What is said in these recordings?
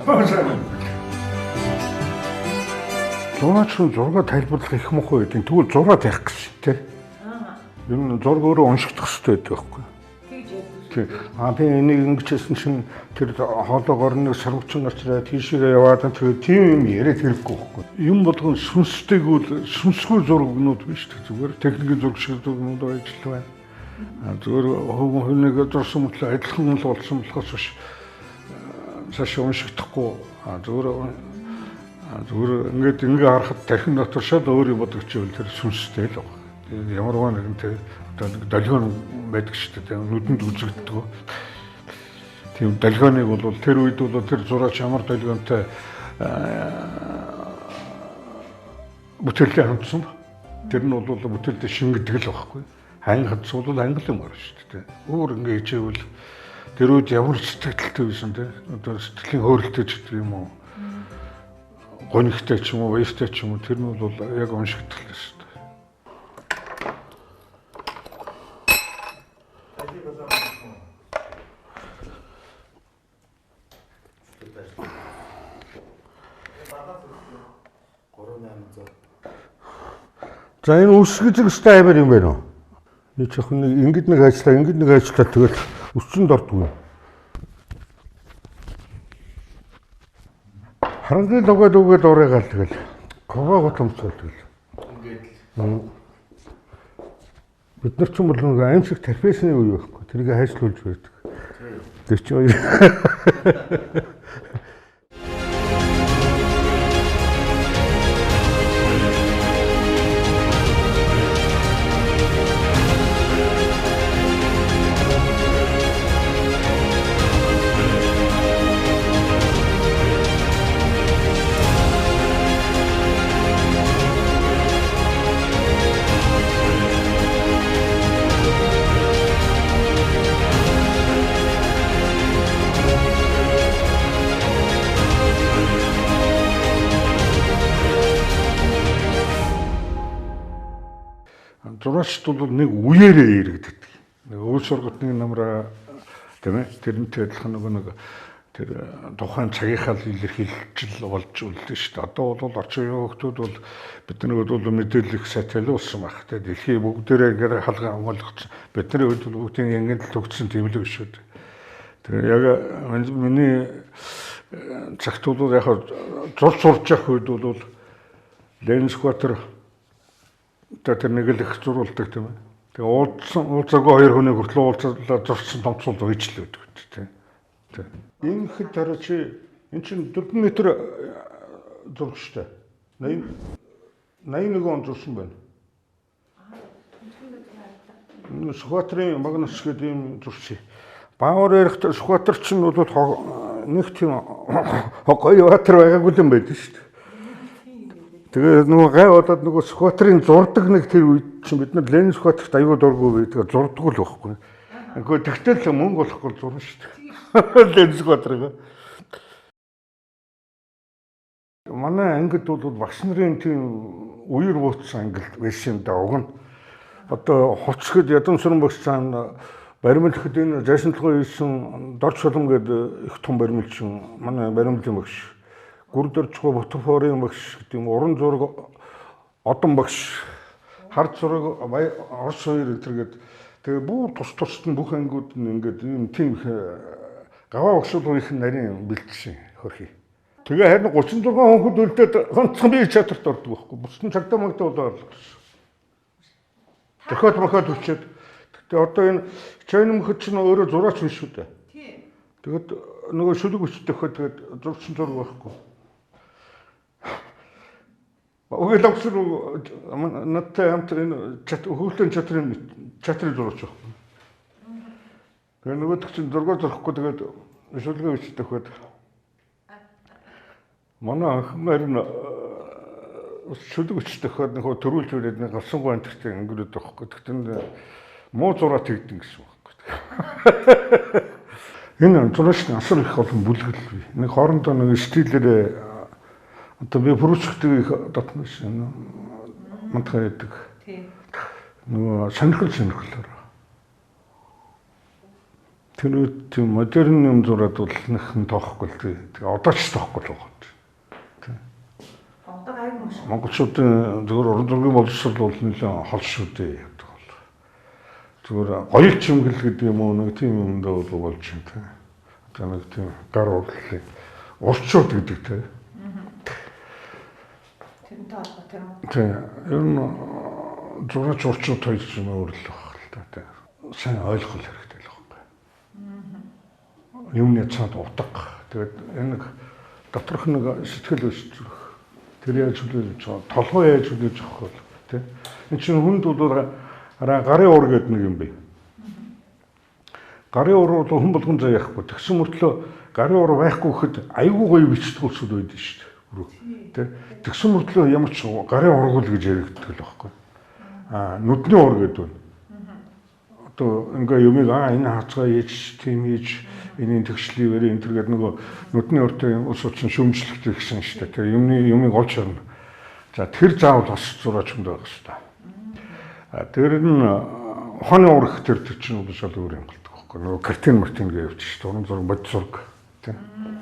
Зураач нь зургаа тайлбарлах их муухай гэдэг. Тэгвэл зураа тавих гэсэн тий. Ер нь зураг өөрөө уншигдах хэрэгтэй байдаг байхгүй. Тэгж яадаг. Би энийг ингэжсэн чинь тэр хоолоогоор нэг сарвчин гарч ирээд тийшээ яваад тэр тийм юм яриад хэрэггүй байхгүй. Юм болгон сүнстэйгүүл сүнсгүй зургнууд биш үү? Зүгээр техникийн зураг шиг зургнууд байж л байна. Зүгээр хувь нэг зурсан мөртлөө адилхан л болсон болохоос биш цаашаа уншигдахгүй зүгээр зүгээр ингээд ингээ харахад тархин дотор шал өөр юм бодогч байвал тэр сүнстэй л байна. Тэгээд ямарваа нэгэн тэр одоо нэг долгион байдаг шүү дээ. Нүдэнд үзэгддэг. Тийм долгионыг бол тэр үед бол тэр зураач ямар долгионтой бүтээлтэй хандсан. Тэр нь бол бүтээлдээ шингэдэг л байхгүй. Ханган хандсан бол англи юм байна шүү дээ. Өөр ингээ хичээвэл тэр үед ямар сэтгэлтэй байсан те. Одоо сэтгэлийн хөөрөлтэй ч гэдэг юм уу. Гонигтай ч юм уу, баяртай ч юм уу тэр нь бол яг уншигдах л шүү дээ. За энэ үсгэж өстэй амар юм байна уу? Би жоохон нэг ингэд нэг ажиллаа, ингэд нэг ажиллаа тэгэл өсчөнд ордгүй. Харангийн лугаад үгээд урыгаал тэгэл коваа гутамцуул тэгэл. Ингээд л. Бид нар ч юм бол нэг аимшиг тарфесны үе байхгүй. Тэрийг хайшлуулж байдаг. Тэр чинь хоёр. Зураачд бол нэг үеэрээ иргэдэг. Нэг өвөл сургалтын намраа тийм ээ тэрнтэй адилхан нөгөө нэг тэр тухайн цагийнхаа илэрхийлжил болж үлдэн шүү дээ. Одоо бол орчин үеийн хүмүүс бол бидний хувьд бол мэдээлэл их сайтай л болсон байх. Тэгээ дэлхий бүгдээрээ ингээд халган онгойлгоцсон. Бидний хувьд бол бүгдийн янгид л төгссөн тийм л шүү дээ. Тэгээ яг миний цагт бол яг зурц сурж явах үед бол Ленин Сүхбаатар тэр нэг л их зурулдаг тийм ээ. Тэгээ уулзаагүй хоёр хүний хүртэл уулзлаа зурцсан томцол үйж л өгдөг тийм. Ингэхэд хараа чи эн чинь 4 м зураг штэ. 81 он зурсан байна. Сүхбаатарын Магнус гэдэг ийм зурч. Баавар ярих Сүхбаатар чинь бол нэг тийм гоё баатар байгаагүй юм байдаг шүү дээ. Тэгээ нөгөө гай болоод нөгөө Сүхбаатарын зурдаг нэг тэр үед чинь бид нар Ленин Сүхбаатарт аюул дургүй байдаг, зурдгүй л байхгүй. Гэхдээ тэгтэл мөнгө болохгүй зурна шүү дээ. Ленин Сүхбаатарыг. Манай ангид бол багш нарын тийм үер бууцсан ангид байсан юм да уг нь. Одоо хуцгэд Ядамсран багш цаана баримлахад энэ зайсантлагын хийсэн Дорж Шулам гэдэг их том баримлчин манай баримлын багш. Гүрдэрчгүй Бутуфорын багш гэдэг юм уран зураг одон багш хар зураг Орос хоёр энэ төр гээд тэгээ бүр тус тусд нь бүх ангиуд нь ингээд ийм тийм гаваа багш бол их нарийн бэлдсэн хөрхий. Тэгээ харин 36 хүн хөд үлдээд ганцхан би театрт ордог байхгүй. Бусд нь цагдаа магдаа болоо орлоо. Дохиод мохиод өчөөд. Тэгээ одоо энэ Чайн мөхөд чинь өөрөө зураач биш шүү дээ. Тэгээд нөгөө шүлэг өчтөхөд тэгээд зурсан зураг байхгүй. Үгүй лавсар надтай хамт энэ хөвлөн чатрын зураач байхгүй. Тэгээ нөгөөдөг чинь зураг зурхгүй тэгээд шүлгээ өчтөхөд манай анхан харин шүлэг өчтөхөд нөгөө төрүүлж үрээд нэг галсангүй антртай өнгөрөөд байхгүй. Тэгтэн муу зураа тэгдэн гэсэн байхгүй. Энэ зураач асар их олон бүлэглэл бий. Нэг хоорондоо нэг стилээрээ одоо би пүрүсгдэг их дотно шин мантахаа яадаг. Нөгөө сонирхол сонирхлоор. Тэр үед тийм модерн юм зураад бол нэхэн тоохгүй л тий. Тэгээ одоо ч тоохгүй л байгаа. Тий. Одоо гайгүй юм шиг. Монголчуудын зөвхөн уран зургийн боловсрол бол нэлээд хол шүү дээ. Зүгээр гоё чимгэл гэдэг юм уу нэг тийм юмдаа бол болж байна тий. Одоо нэг тийм гар урлалыг урчууд гэдэг тий. Тэрнтэй холбоотой юм уу? Тий. Ер нь зураач урчууд хоёр юм өөр л баг л та тий. Сайн ойлгох хэрэгтэй л байхгүй. Юмны цаад утга. Тэгээд энэ нэг доторх нэг сэтгэл өсөх. Тэр яаж хүлээж авах, толгой яаж хүлээж авах вэ тий. Энэ чинь хүнд бол гарын уур гэдэг нэг юм бий. Гарын уур бол хүн болгон заяа яахгүй. Тэгсэн мөртлөө гарын уур байхгүй гэхэд айгүй гоё бичдэг улсууд байдаг шүү дээ. Тэ. Тэгсэн мөртлөө ямар ч гарын ургуул гэж яригддаг л байхгүй. Аа нүдний уур гэдэг нь. Одоо ингээ юмыг энэ хацгаа хийж, тийм хийж, энийн тэгшлийвэр энэ төр гэдэг нөгөө нүдний ууртай улсууд чинь шүүмжлэгдэх гэсэн шүү дээ. Тэр юмны юмыг олж харна. За тэр заавал бас зураач хүнд байх хэрэгтэй. Тэр нь ухааны уур их тэр чинь бол шал өөр юм болдог байхгүй. Нөгөө картин мартин гэж явчих шүү дээ. Уран зураг, бод зураг. Тэ.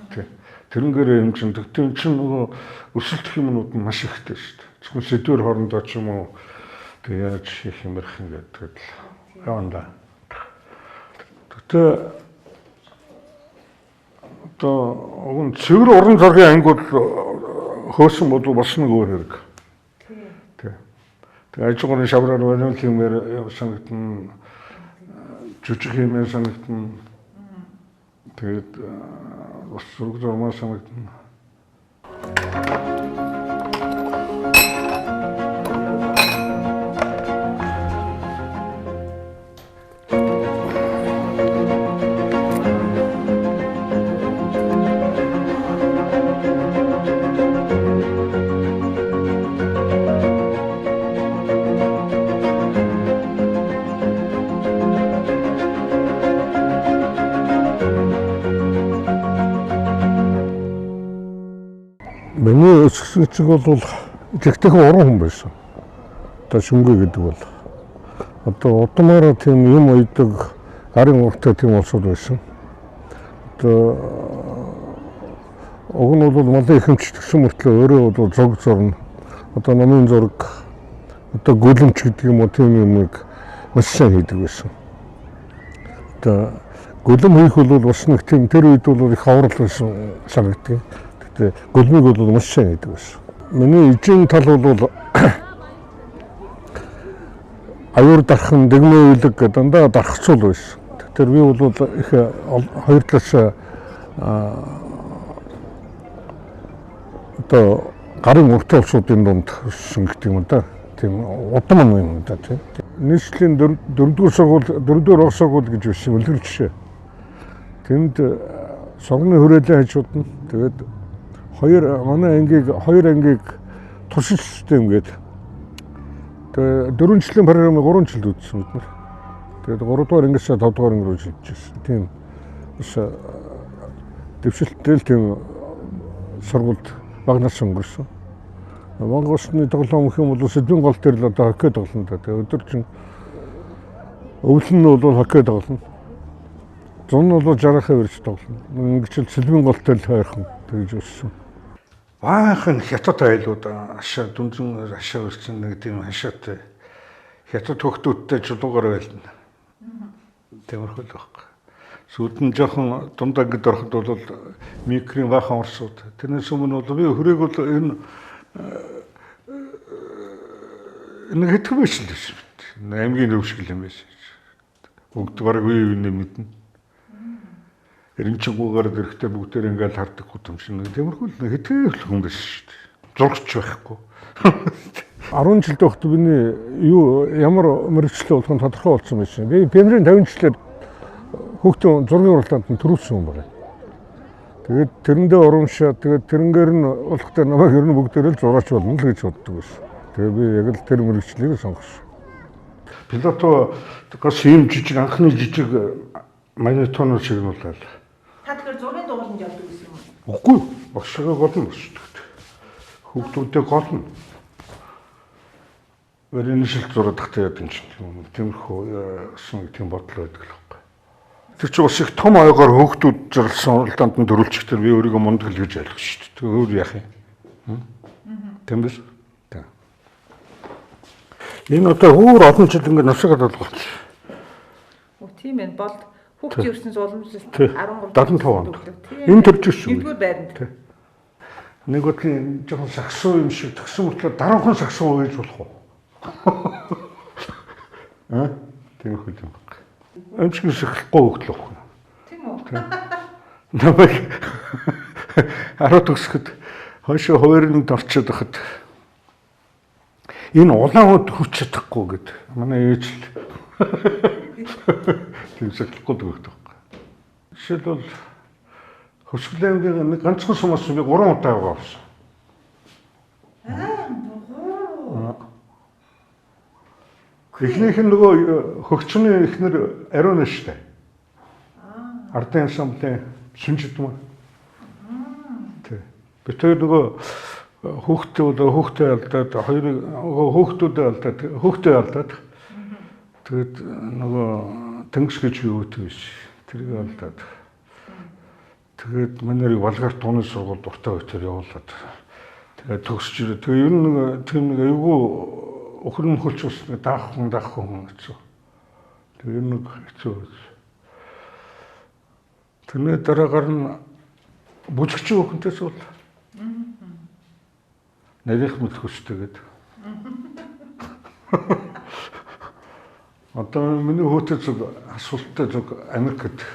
Тэ. Тэрнгээр юм чинь тэгтээ чинь нөгөө өрсөлдөх юмнууд нь маш ихтэй шүү дээ. Зөвхөн сэдвэр хоорондоо ч юм уу тэг яаж хийх юм ярих юм гэдэг л явна да. Тэгтээ одоо уг нь цэвэр уран зургийн анги бол хөөсөн бол бас нэг өөр хэрэг. Тэ. Тэгээ ажиггарын шавраар бариул юмэр санагдана, жүжиг хиймээр санагдана. Тэгээд бас зураг зурмаар санагдана. Миний өсгсөн бол жигтэйхэн уран хүн байсан. Одоо шүнгэ гэдэг бол. Одоо удмаараа тийм юм уйдаг, гарын ууртай тийм улсууд байсан. Одоо уг нь бол малын ихэмч тэгсэн мөртлөө өөрөө бол зураг зурна. Одоо номын зураг, одоо гүлэмч гэдэг юм уу тийм юмыг маш сайн хийдэг байсан. Одоо гүлэм хийх бол бас нэг тийм тэр үед бол их аврал байсан санагддаг. Гөлмийг бол маш сайн хийдэг байсан. Миний эжийн тал бол аюур дархан, дэгмээ үлэг гэдэг дандаа дархацуул байсан. Тэгэхээр би бол их хоёр талаас одоо гарын уртай улсуудын дунд өссөн гэдэг юм да. Тийм удам юм да тийм. Нийслэлийн дөрөвдүгээр сургууль, дөрөвдүгээр уг сургууль гэж байсан үлгэр жишээ. Тэнд сургуулийн хүрээлэн хажууд нь тэгээд хоёр манай ангийг хоёр ангийг туршилт систем гэдэг. Тэгээ 4 жилийн програмыг 3 жилд үзсэн бид нар. Тэгээд 3 дугаар ангиас 5 дугаар анги руу шилжижсэн. Тийм бас дэвшилттэй л тийм сургуульд багнаас өнгөрсөн. Монгол улсны тоглоом гэх юм бол сэдвийн гол дээр л одоо хоккей тоглоно да. Тэгээ өдөр чинь өвөл нь бол хоккей тоглоно. Зун нь бол жарахын үрж тоглоно. Ингэж л сэдвийн гол дээр л ойрхон тэгж өссөн. Баахан хятад айлууд ашаа дүнзэн ашаа өрсөн нэг тийм хашаатай хятад хүүхдүүдтэй чулуугаар байлна. Тиймэрхүү л байхгүй. Сүүлд нь жоохон дунд ангид ороход бол микрийн баахан орсууд. Тэрнээс өмнө бол би хүрээг бол энэ нэг хэдхэн байсан л байсан. Аймгийн төвшгөл юм байсан. Бүгд бараг үе үе мэднэ. Эренчгүүгээр эрэхтэй бүгдээр ингээл хардаг гутам шиг нэг тиймэрхүү л хэдхэн л хүн байсан шүү дээ. Зурагч байхгүй. 10 жилд байхдаа миний юу ямар мэргэжлээ болох нь тодорхой болсон байсан. Би пионерын 50 жилээр хүүхдийн зургийн уралдаанд нь төрүүлсэн хүн байна. Тэгээд тэрэндээ урамшаа тэгээд тэрнгээр нь болохтой намайг ер нь бүгдээрээ л зураач болно л гэж боддог байсан. Тэгээд би яг л тэр мэргэжлийг сонгосон. Пилото гас ийм жижиг анхны жижиг магнитоноор шигнүүлээд. Та тэгэхээр зургийн дугууланд явдаг гэсэн юм уу? Үгүй, багшгаа гол нь босдог. Хүүхдүүдээ гол нь. Верийн шилт зураад тахтай яд юм чинь тиймэрхүү нэг тийм бодол байдаг л байхгүй. Тэр чинь бас их том ойгоор хөөгдүүд зарласан уралдаанд нь төрүүлчих тэр би өөрийгөө мундаг л гэж ойлгох шүү дээ. Тэгээ өөр яах юм? Тийм биз? Тийм. Энэ одоо өөр олон жил ингээд насагаад болгоч. Оо тийм ээ. Бол хүүхдийн ертөнц уламжлалт 13 75 онд. Энэ төрж ирсэн. Нэгдүгээр байранд. Нэг бодлын жоохон сагсуу юм шиг тгсэн мөртлөө даруухан сагсуу гэж болох уу? Аа? Тийм хөл юм. Өмчгөн сахихгүй хөгдөл байхгүй. Тийм үү? Намайг 10 төгсөхөд хойшоо хуваарьнд орчод байхад энэ улаан хот хүч чадахгүй гэд манай ээж л тийм сахихгүй төгөх байхгүй. Жишээлбэл Хөсгөл аймгийн нэг ганцхан сумаас би 3 удаа явгаа авсан. Аа, бугуу. Эхнийх нь нөгөө хөгчний эхнэр ариун штэ. Ардын ансамблийн сүнжид мөн. Тэ. Би тэр нөгөө хүүхдээ алдаад хоёрыг хүүхдүүдээ алдаад хүүхдээ алдаад тэгээд нөгөө тэнгис гэж юу гэдэг биш. Тэрийг алдаад. Тэгээд манайрыг Балгарт тууны сургуульд дуртай байтар явуулаад тэгээд төгсөж ирээ. Тэгээд ер нь нэг тийм нэг айгүй өхөр мөхөлч бас даах хүн хэцүү. Тэгээд ер нь нэг хэцүү. Тэрний дараагаар нь бүжигчин өхөнтэй суул. Нарийнх мэдэх хүсдэг гэдэг. Одоо миний хүүтэй зүг асуулттай зүг Америкт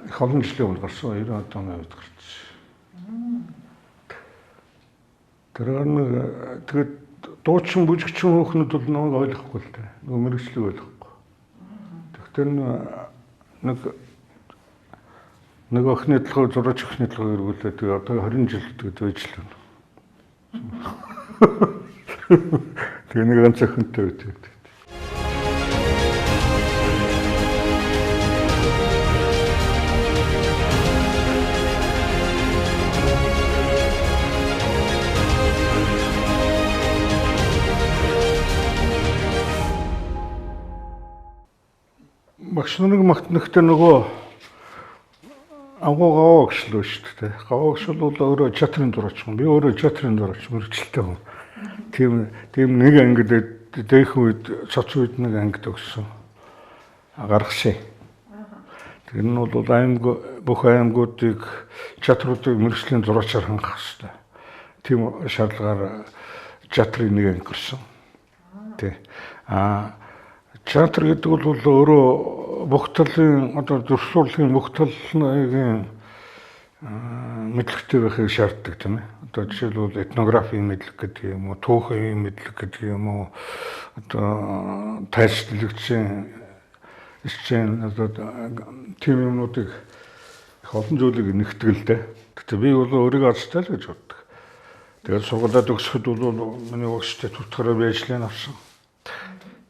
их олон жилийн өмнө гарсан 90 оны үед гарсан. Тэр нэг тэгээд дуучин бүжигчин хөөхнүүд бол намайг ойлгохгүй л дээ. Нөгөө мэргэжлийг ойлгохгүй. Тэгэхээр нэг охины толгой зураач охины толгой эргүүлээд тэгээ одоо 20 жил тэгээд байж л байна. Тэгээ нэг ганц охинтой байдаг. Багш нарыг магтнахтай нөгөө агуу гаваа гişл шүү дээ. Гаваа гişл бол өөрөө театрын зураач юм. Би өөрөө театрын зураач мэргэжилтэй хүн. Тийм нэг ангид дээхэн үед цоц үед нэг ангид өгсөн. Гаргасан. Тэр нь бол аймаг бүх аймагуудыг театруудыг мэргэжлийн зураачаар хангах хэрэгтэй. Тийм шаардлагаар театрын нэг анги гарсан. Тий. Аа театр гэдэг бол өөрөө бүх талын одоо зуршлуулгын бүх талын мэдлэгтэй байхыг шаарддаг тийм ээ. Одоо жишээлбэл этнографийн мэдлэг гэдэг юм уу, түүхийн мэдлэг гэдэг юм уу, одоо тайлбарлагдсан ичэн одоо тийм юмнуудыг их олон зүйлийг нэгтгэл л дээ. Гэхдээ би бол өөрийгөө азтай л гэж боддог. Тэгээд сургуулиуд төгсөхөд бол миний багштай тутгараа би ажлыг авсан.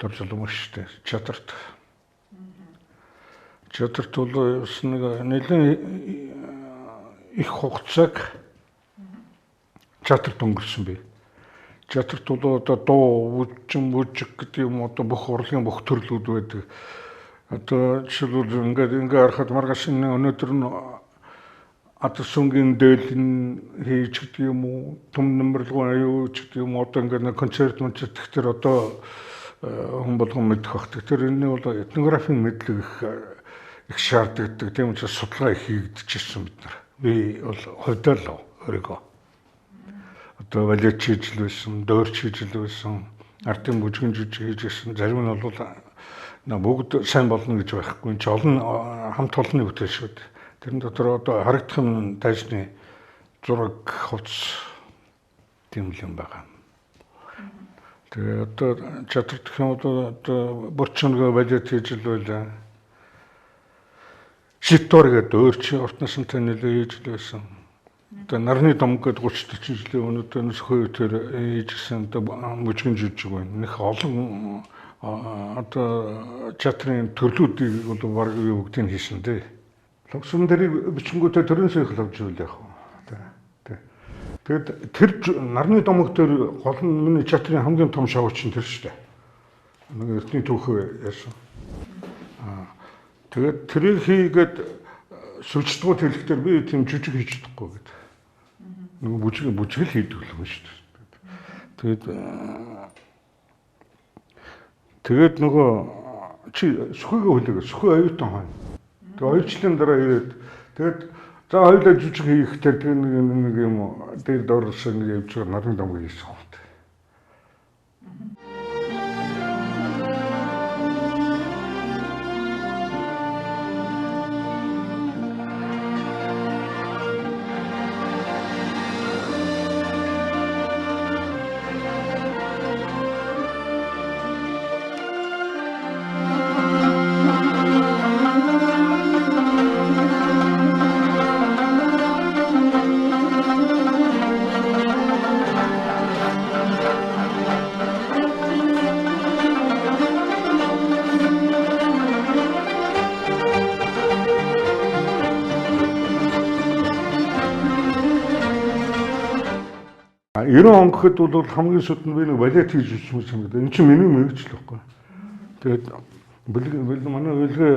Доржлон багштай театрт. Театрт бол бас нэг нэлээд их хугацааг театрт өнгөрсөн би. Театрт бол одоо дуу, бүжин, бүжиг гэдэг юм одоо бүх урлагийн бүх төрлүүд байдаг. Одоо жишээлбэл ингээд харахад маргааш өнөөдөр нь Атсунгийн дээл нь хийж гэдэг юм уу, түм нэмэрлэгөө аюу гэдэг юм уу, одоо ингээд нэг концерт мөнцерт тэр одоо хүн болгон мэдэх байх. Тэр энэ бол этнографийн мэдлэг их шаардлагатай. Тийм учраас судалгаа их хийгдчихсэн бид нар. Би бол хувьдаа л өөрийгөө. Одоо балет хийж л байсан, дуурч хийж л байсан, ардын бүжгэн жижиг хийж байсан. Зарим нь бол бүгд сайн болно гэж байхгүй. Энд чи олон хамт олонны бүтээл шүү дээ. Тэрэн дотор одоо харагдах юм дайсны зураг, хувцас тийм л юм байгаа. Тэгээ одоо театр гэх юм одоо борчонго балет хийж л байлаа. Шитор гэдэг өөр чи урт насантай нэлээ хийж л байсан. Одоо нарны дом гэдэг 30 40 жилийн өмнө одоо нөхөө тэр хийж гисэн одоо бүжгэн жижиг байна. Них олон одоо театрын төрлүүдийг бол бараг бүгдийг хийсэн дээ. Логсон дэрийг бичингүүтээ төрийн соёл авч ивэл яах вэ? Тэ. Тэгэд тэр нарны домог дээр гол нь миний театрын хамгийн том шоу чинь тэр шүү дээ. Нэг эртний түүхээ ярьсан. Тэгээд тэрийг хийгээд сүлждгүүд хэлэхдээ би тийм жүжиг хийж чадахгүй гэдэг. Нөгөө бүжиг л хийдэг л юм шүү дээ. Тэгээд нөгөө чи сүхийгээ хүлээгээ сүхий оюутан хойно. Тэгээд 2 жилийн дараа ирээд тэгээд за хоёулаа жүжиг хийхдээ тэр нэг юм дээр дорсон нэг явж байгаа нарны домог хийсэн юм. Он гэхэд бол хамгийн сүүлд нь би нэг балет хийж ирсэн юм санагдав. Энэ чинь миний мэргэжил байхгүй. Тэгээд манай бэлгээ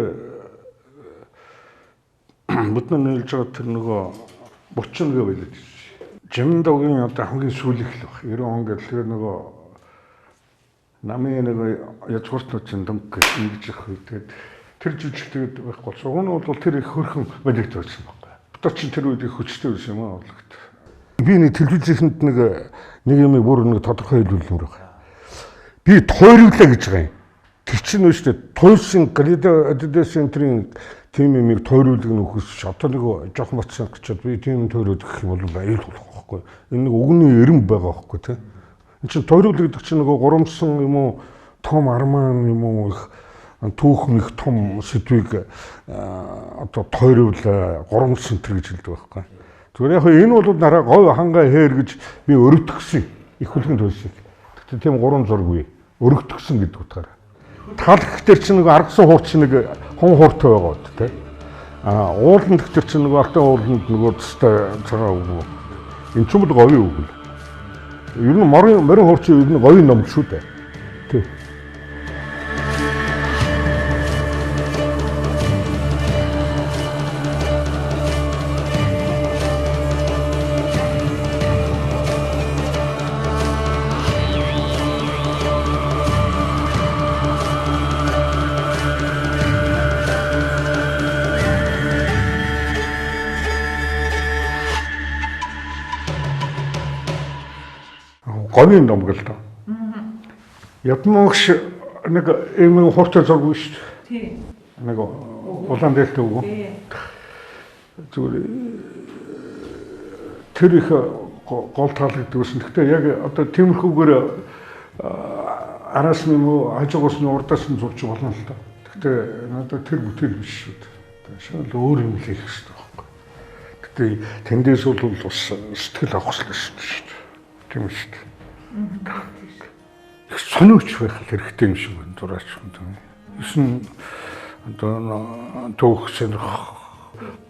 бид нар нийлж байгаа тэр нөгөө 31 балет хийсэн. Жимдогийн одоо хамгийн сүүлийнх л баг. 90 он гэдэг тэр нөгөө намын нэг язгууртнууд чинь дөнгө гэж ингэж явах үе. Тэгээд тэр жүжиг тэгээд байхгүй болсон. Уг нь бол тэр их хөрхөн балет байсан байхгүй. Одоо чинь тэр үед их хүчтэй байсан юм аа урлагт. Би нэг телевизэнд нэг юм бүр нэг тодорхой хэлүүлмээр байна. Би тойруулаа гэж байгаа юм. Тэр чинь нөө шүү дээ. Туйлсын Адидас центрийн тим юмыг тойруулдаг нөхөс одоо нэг жоохон батсан гэчихэд би тим тойруулдаг гэх юм бол аюул болох байхгүй. Энэ нэг үгний эрэм байгаа байхгүй тий. Энэ чинь тойруулдаг гэдэг чинь нөгөө гурамсан юм уу том арман юм уу их түүхэн их том сэдвийг одоо тойруулаа гурамсан центр гэж хэлдэг байхгүй. Зүгээр яг энэ бол нараа говь хангаа хээр гэж би өрөвтгсөн их хүлгэн туйлсыг. Гэхдээ тийм гурван зураг бий. Өрөвтгсөн гэдэг утгаараа. Тал дээр чинь нэг аргасан хуурч нэг хун хууртай байгаа бод тий. А ууланд дээр чинь нэг алтан ууланд нөгөө тустай цагаан үг. Энэ ч юм бол говийн үг л. Ер нь морин хуурч ер нь говийн ном шүү дээ. Тий. Говийн ном гэл доо. Ядмогш нэг ийм хууртай зураг шүү дээ. Тийм. Нэг улаан дээлтэй үг. Зүгээр тэр их гол таалагддаг байсан. Гэхдээ яг одоо тиймэрхүүгээр араас нь юм уу хажуугаас нь урдаас нь зурж болно л доо. Гэхдээ надад тэр бүтээл биш шүү дээ. Шал өөр юм л хийх хэрэгтэй байхгүй. Гэхдээ тэндээс бол бас сэтгэл авах хэрэгтэй шүү дээ. Тийм шүү дээ. Их сониуч байх хэрэгтэй юм шиг байна зураач хүн. Есөн одоо түүх сонирх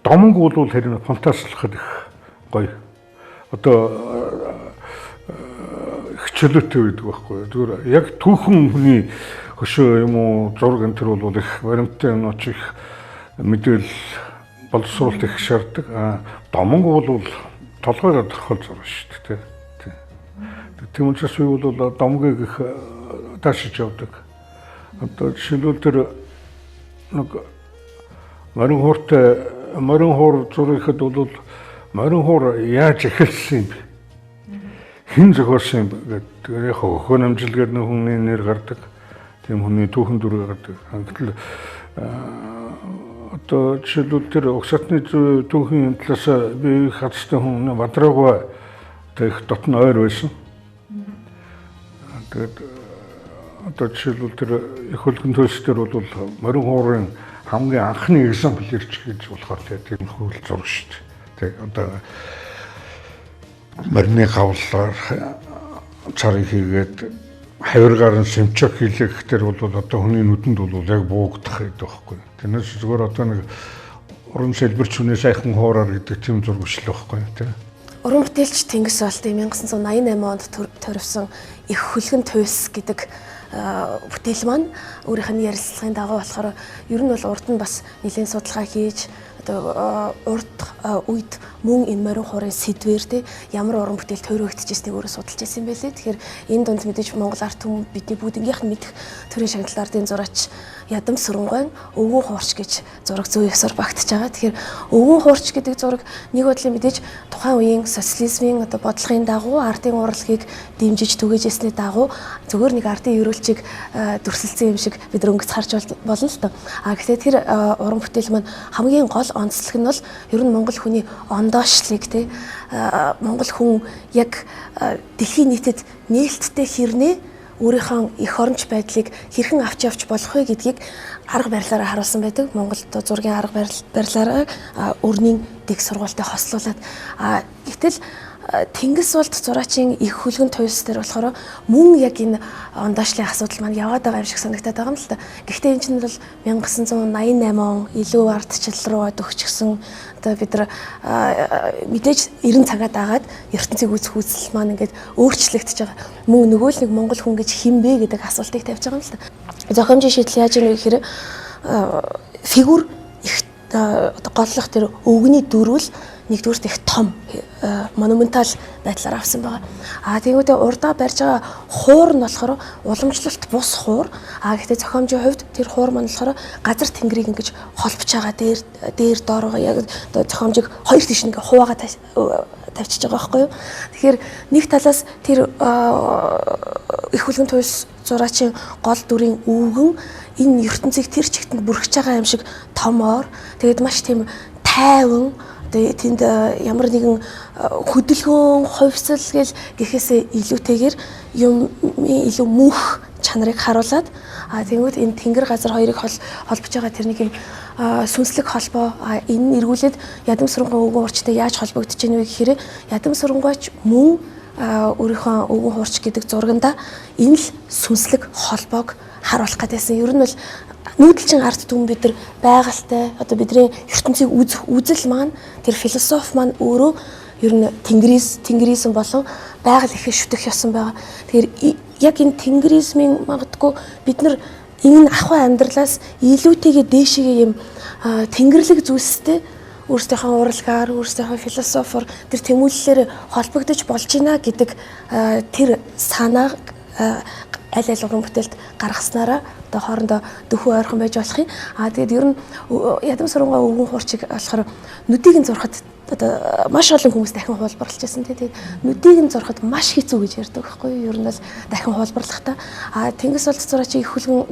домог бол харин фантастлахад их гоё. Одоо их чөлөөтэй байдаг байхгүй. Зүгээр яг түүхэн хүний хөшөө юм уу зураг энэ төр бол их баримттай юмнууд их мэдээлэл боловсруулалт их шаарддаг. Домог бол толгойроо торхол зураг шүү дээ. Тийм учраас би бол домгийг их даашиж явдаг. Одоо жишээлбэл тэр нэг морин хууртай морин хуур зургийг бол морин хуур яаж эхэлсэн юм бэ? Хэн зохиосон юм бэ гэдэг. Яг хөхөн амжилгээд нэг хүний нэр гардаг. Тийм хүний түүхэн дүрэг гардаг. Гэтэл одоо жишээлбэл тэр угсаатны түүхийн талаас би их хадстай хүн Бадраагаа их дотн ойр байсан. Тэгээд одоо жишээлбэл тэр их хөлгөн төлс дээр бол морин хуурын хамгийн анхны экзампл ирч гэж болохоор тийм хөл зураг шүү дээ. Тэг одоо морины гавлаар царыг хийгээд хавиргаар нь сэмчок хийлгэх тэр бол одоо хүний нүдэнд бол яг буугдах гэдэг байхгүй. Тэрнээс зүгээр одоо нэг уран сэлбэрч хүний сайхан хуураар гэдэг тийм зураг биш л байхгүй тийм. Уран бүтээлч Тэнгис Болдын 1988 онд төрөвсөн Их хөлгөн туйлс гэдэг бүтээл маань өөрийнх нь ярилцлагын дагуу болохоор ер нь бол урд нь бас нэлээд судалгаа хийж одоо урд үед мөн энэ морин хуурын сэдвэр те ямар уран бүтээл төрөгдөжсэнийг өөрөө судалж байсан юм байлээ. Тэгэхээр энэ дунд мэдээж Монгол арт түмэн бидний бүгднгийнх нь мэдэх төрийн шагналт ардын зураач Ядам Сүрэнгуйн Өвгөн хуурч гэж зураг зүй ёсоор багтж байгаа. Тэгэхээр Өвгөн хуурч гэдэг зураг нэг бодлын мэдээж тухайн үеийн социализмын одоо бодлогын дагуу ардын урлагийг дэмжиж түгээж ясны дагуу зүгээр нэг ардын ерөөлчийг дүрсэлсэн юм шиг бид өнгөц харж болно л доо. А гэхдээ тэр уран бүтээл маань хамгийн гол онцлог нь бол ер нь монгол хүний ондоошлыг те монгол хүн яг дэлхийн нийтэд нээлттэй хэрнээ өөрийнхөө эх оронч байдлыг хэрхэн авч явж болох вэ гэдгийг арга барилаараа харуулсан байдаг. Монгол одоо зургийн арга барилаараа өрний дэг сургуультай хослуулад гэтэл Тэнгис болд зураачийн их хөлгөн туйлс дээр болохоор мөн яг энэ ондоошлын асуудал маань яваад байгаа юм шиг санагдаад байгаа юм л та. Гэхдээ энэ чинь бол 1988 он илүү ардчил руу төгсчихсөн одоо бид нар мэдээж 90 цагаа дагаад ертөнцийг үзэх үзэл маань ингээд өөрчлөгдөж байгаа. Мөн нөгөө л нэг монгол хүн гэж хэн бэ гэдэг асуултыг тавьж байгаа юм л та. Зохиомжийн шийдэл яаж ийм вэ гэхээр фигүр их одоо голлох тэр өвгөний дөрвөл нэгдүгüрт их том монументал байдлаар авсан байгаа. А тэгвэл урдаа барьж байгаа хуур нь болохоор уламжлалт бус хуур. А гэхдээ зохиомжийн хувьд тэр хуур маань болохоор газар тэнгэрийг ингэж холбож байгаа дээр дээр доороо яг зохиомжийг хоёр тийш ингээ хуваагаа тавьчихж байгаа байхгүй юу. Тэгэхээр нэг талаас тэр их хүлгэн туйлс зураачийн гол дүрийн өвгөн энэ ертөнцийг тэр чигтэнд бүрхэж байгаа юм шиг том ор. Тэгээд маш тийм тайван одоо тэнд ямар нэгэн хөдөлгөөн, хувьсал гэл гэхээсээ илүүтэйгээр юм илүү мөнх чанарыг харуулад тэгэнгүүт энэ тэнгэр газар хоёрыг холбож байгаа тэр нэг юм сүнслэг холбоо энэ нь эргүүлээд Ядам Сүрэнгуй өвгөн хуурчтай яаж холбогдож ийн вэ гэхээр Ядам Сүрэнгуйч мөн өөрийнхөө өвгөн хуурч гэдэг зурганда энэ л сүнслэг холбоог харуулах гэдээсэн. Ер нь бол нүүдэлчин ард түмэн бид нар байгальтай одоо бидний ертөнцийг үзэх үзэл маань тэр философи маань өөрөө ер нь тэнгэризм болон байгаль ихэд шүтэх ёсон байгаа. Тэгэхээр яг энэ тэнгэризмын магадгүй бид нар энэ ахуй амьдралаас илүүтэйгээ дээшээгээ юм тэнгэрлэг зүйлстэй өөрсдийнхөө урлагаар, өөрсдийнхөө философоор тэр тэмүүллээр холбогдож болж байна гэдэг тэр санааг аль аль уран бүтээлд гаргаснараа одоо хоорондоо дөхөө ойрхон байж болох юм. Аа тэгээд ер нь Ядам Сүрэнгуй өвгөн хуурчийг болохоор нүдийг нь зурхад одоо маш олон хүмүүс дахин хуулбарлаж байсан тий. Тэгээд нүдийг нь зурхад маш хэцүү гэж ярьдаг байхгүй юу? Ер нь бол дахин хуулбарлахдаа. Аа Тэнгис болд зураачийн их хөлгөн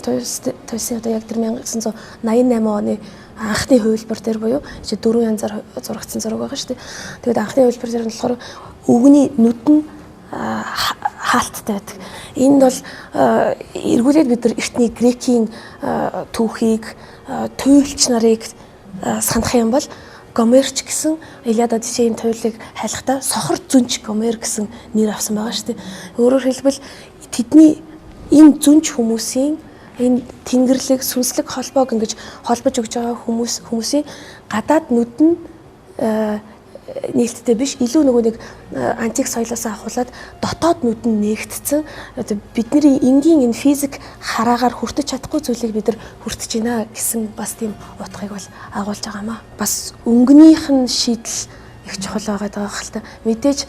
туйлсын одоо яг тэр 1988 оны анхны хувилбар дээр буюу чи дөрвөн янзаар зурагдсан зураг байгаа шүү дээ. Тэгээд анхны хувилбар дээр нь болохоор өвгөний нүд нь хаалттай байдаг. Энд бол эргүүлээд бид нар эртний грекийн түүхийг, туйлч нарыг санах юм бол Гомерч гэсэн Илиада Одиссеийн туйлыг хайлахдаа сохор зүнч Гомер гэсэн нэр авсан байгаа шүү дээ. Өөрөөр хэлбэл тэдний энэ зүнч хүмүүсийн энэ тэнгэрлэг сүнслэг холбоог ингэж холбож өгж байгаа хүмүүсийн гадаад нүд нь нээлттэй биш, илүү нөгөө нэг антик соёлоос авахуулаад дотоод нүд нь нээгдсэн. Одоо бидний энгийн энэ физик хараагаар хүртэж чадахгүй зүйлийг бид нар хүртэж байна гэсэн бас тийм утгыг бол агуулж байгаа юм аа. Бас өнгөнийх нь шийдэл их чухал байгаа даа хэл та. Мэдээж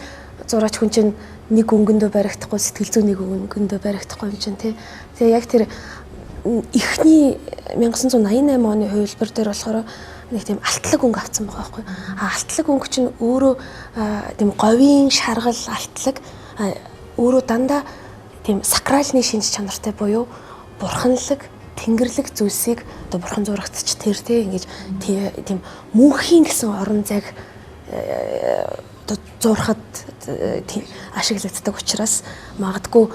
зураач хүн чинь нэг өнгөндөө баригдахгүй, сэтгэл зүй нэг өнгөндөө баригдахгүй юм чинь тий. Тэгээ яг тэр эхний 1988 оны хувилбар дээр болохоор нэг тийм алтлаг өнгө авсан байгаа байхгүй. А алтлаг өнгө чинь өөрөө тийм говийн шаргал алтлаг өөрөө дандаа тийм сакралны шинж чанартай буюу бурханлаг, тэнгэрлэг зүйлсийг одоо бурхан зурагтч тэр тий ингэж тийм мөнхийн гэсэн орон зайг одоо зурхад ашиглагддаг учраас магадгүй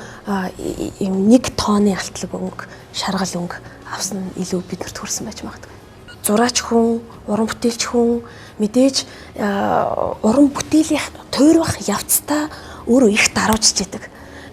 юм нэг тооны алтлаг өнгө, шаргал өнгө авсан нь илүү биднэрт хүрсэн байж магадгүй. Зураач хүн, уран бүтээлч хүн мэдээж уран бүтээлийн туйрах явцдаа өөрөө их даруужж идэг.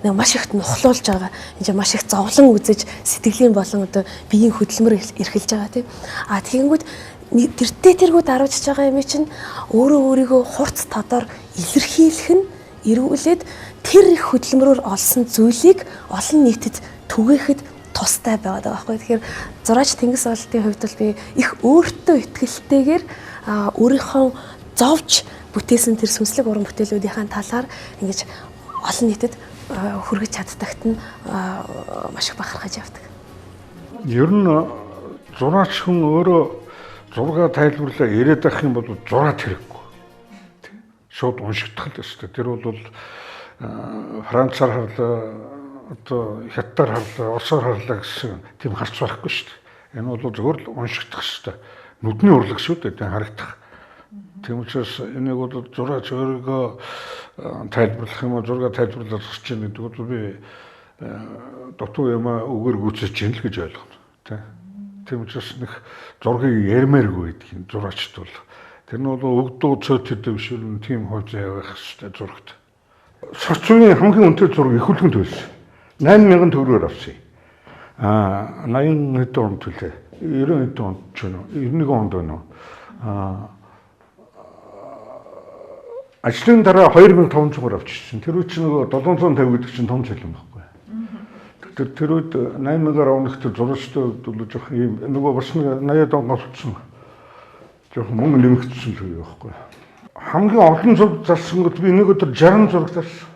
Нэг маш их нухлуулж байгаа. Энд маш их зовлон үзэж сэтгэлийн болон одоо биеийн хөдөлмөр эрхэлж байгаа тийм. А тэгэнгүүт тэртээ тэргүү даруйжж байгаа юм чинь өөрөө өөрийгөө хурц тодор илэрхийлэх нь эргүүлээд тэр их хөдөлмөрөөр олсон зүйлийг олон нийтэд түгээхэд тустай байгаад байгаа байхгүй. Тэгэхээр зураач Тэнгис Болдын хувьд бол би их өөртөө итгэлтэйгээр өөрийнхөө зовж бүтээсэн тэр сүнслэг уран бүтээлүүдийнхээ талаар ингэж олон нийтэд хүргэж чаддагт нь маш их бахархаж явдаг. Ер нь зураач хүн өөрөө зургаа тайлбарлаа яриад байх юм бол зураад хэрэггүй. Шууд уншигдах л ёстой. Тэр бол Францаар харлаа, одоо хятадаар харлаа, орсоор харлаа гэсэн тийм харц байхгүй шүү дээ. Энэ бол зөвхөн л уншигдах ёстой. Нүдний урлаг шүү дээ, тийм харагдах. Тийм учраас энийг бол зураач өөрийгөө тайлбарлах юм уу, зургаа тайлбарлах гэж байна гэдэг бол би дутуу юм үгээр гүйцэж байна л гэж ойлгоно. Тийм учраас нэг зургийг ярмааргүй гэдэг юм зураачд бол. Тэр нь бол өгдөө цөөтөд биш үү, тийм хой заяа байх хэрэгтэй зурагт. Соцны хамгийн үнэтэй зураг их хүлгэн төлсөн. 8000 төгрөгөөр авсан. 80 хэдэн онд төлөө. 90 хэдэн онд ч юм уу, 91 онд байна уу. Ажлын дараа 2500-аар авчихсан. Тэр үе чинь нөгөө 750 гэдэг чинь том цалин байхгүй. Тэр тэр үед 8000-аар авна гэхдээ зурагчтай бол жоох ийм нөгөө бас нэг 80-ад он голцсон. Жоох мөнгө нэмэгдсэн л үе байхгүй. Хамгийн олон зураг зарсан гэд би нэг өдөр 60 зураг зарсан.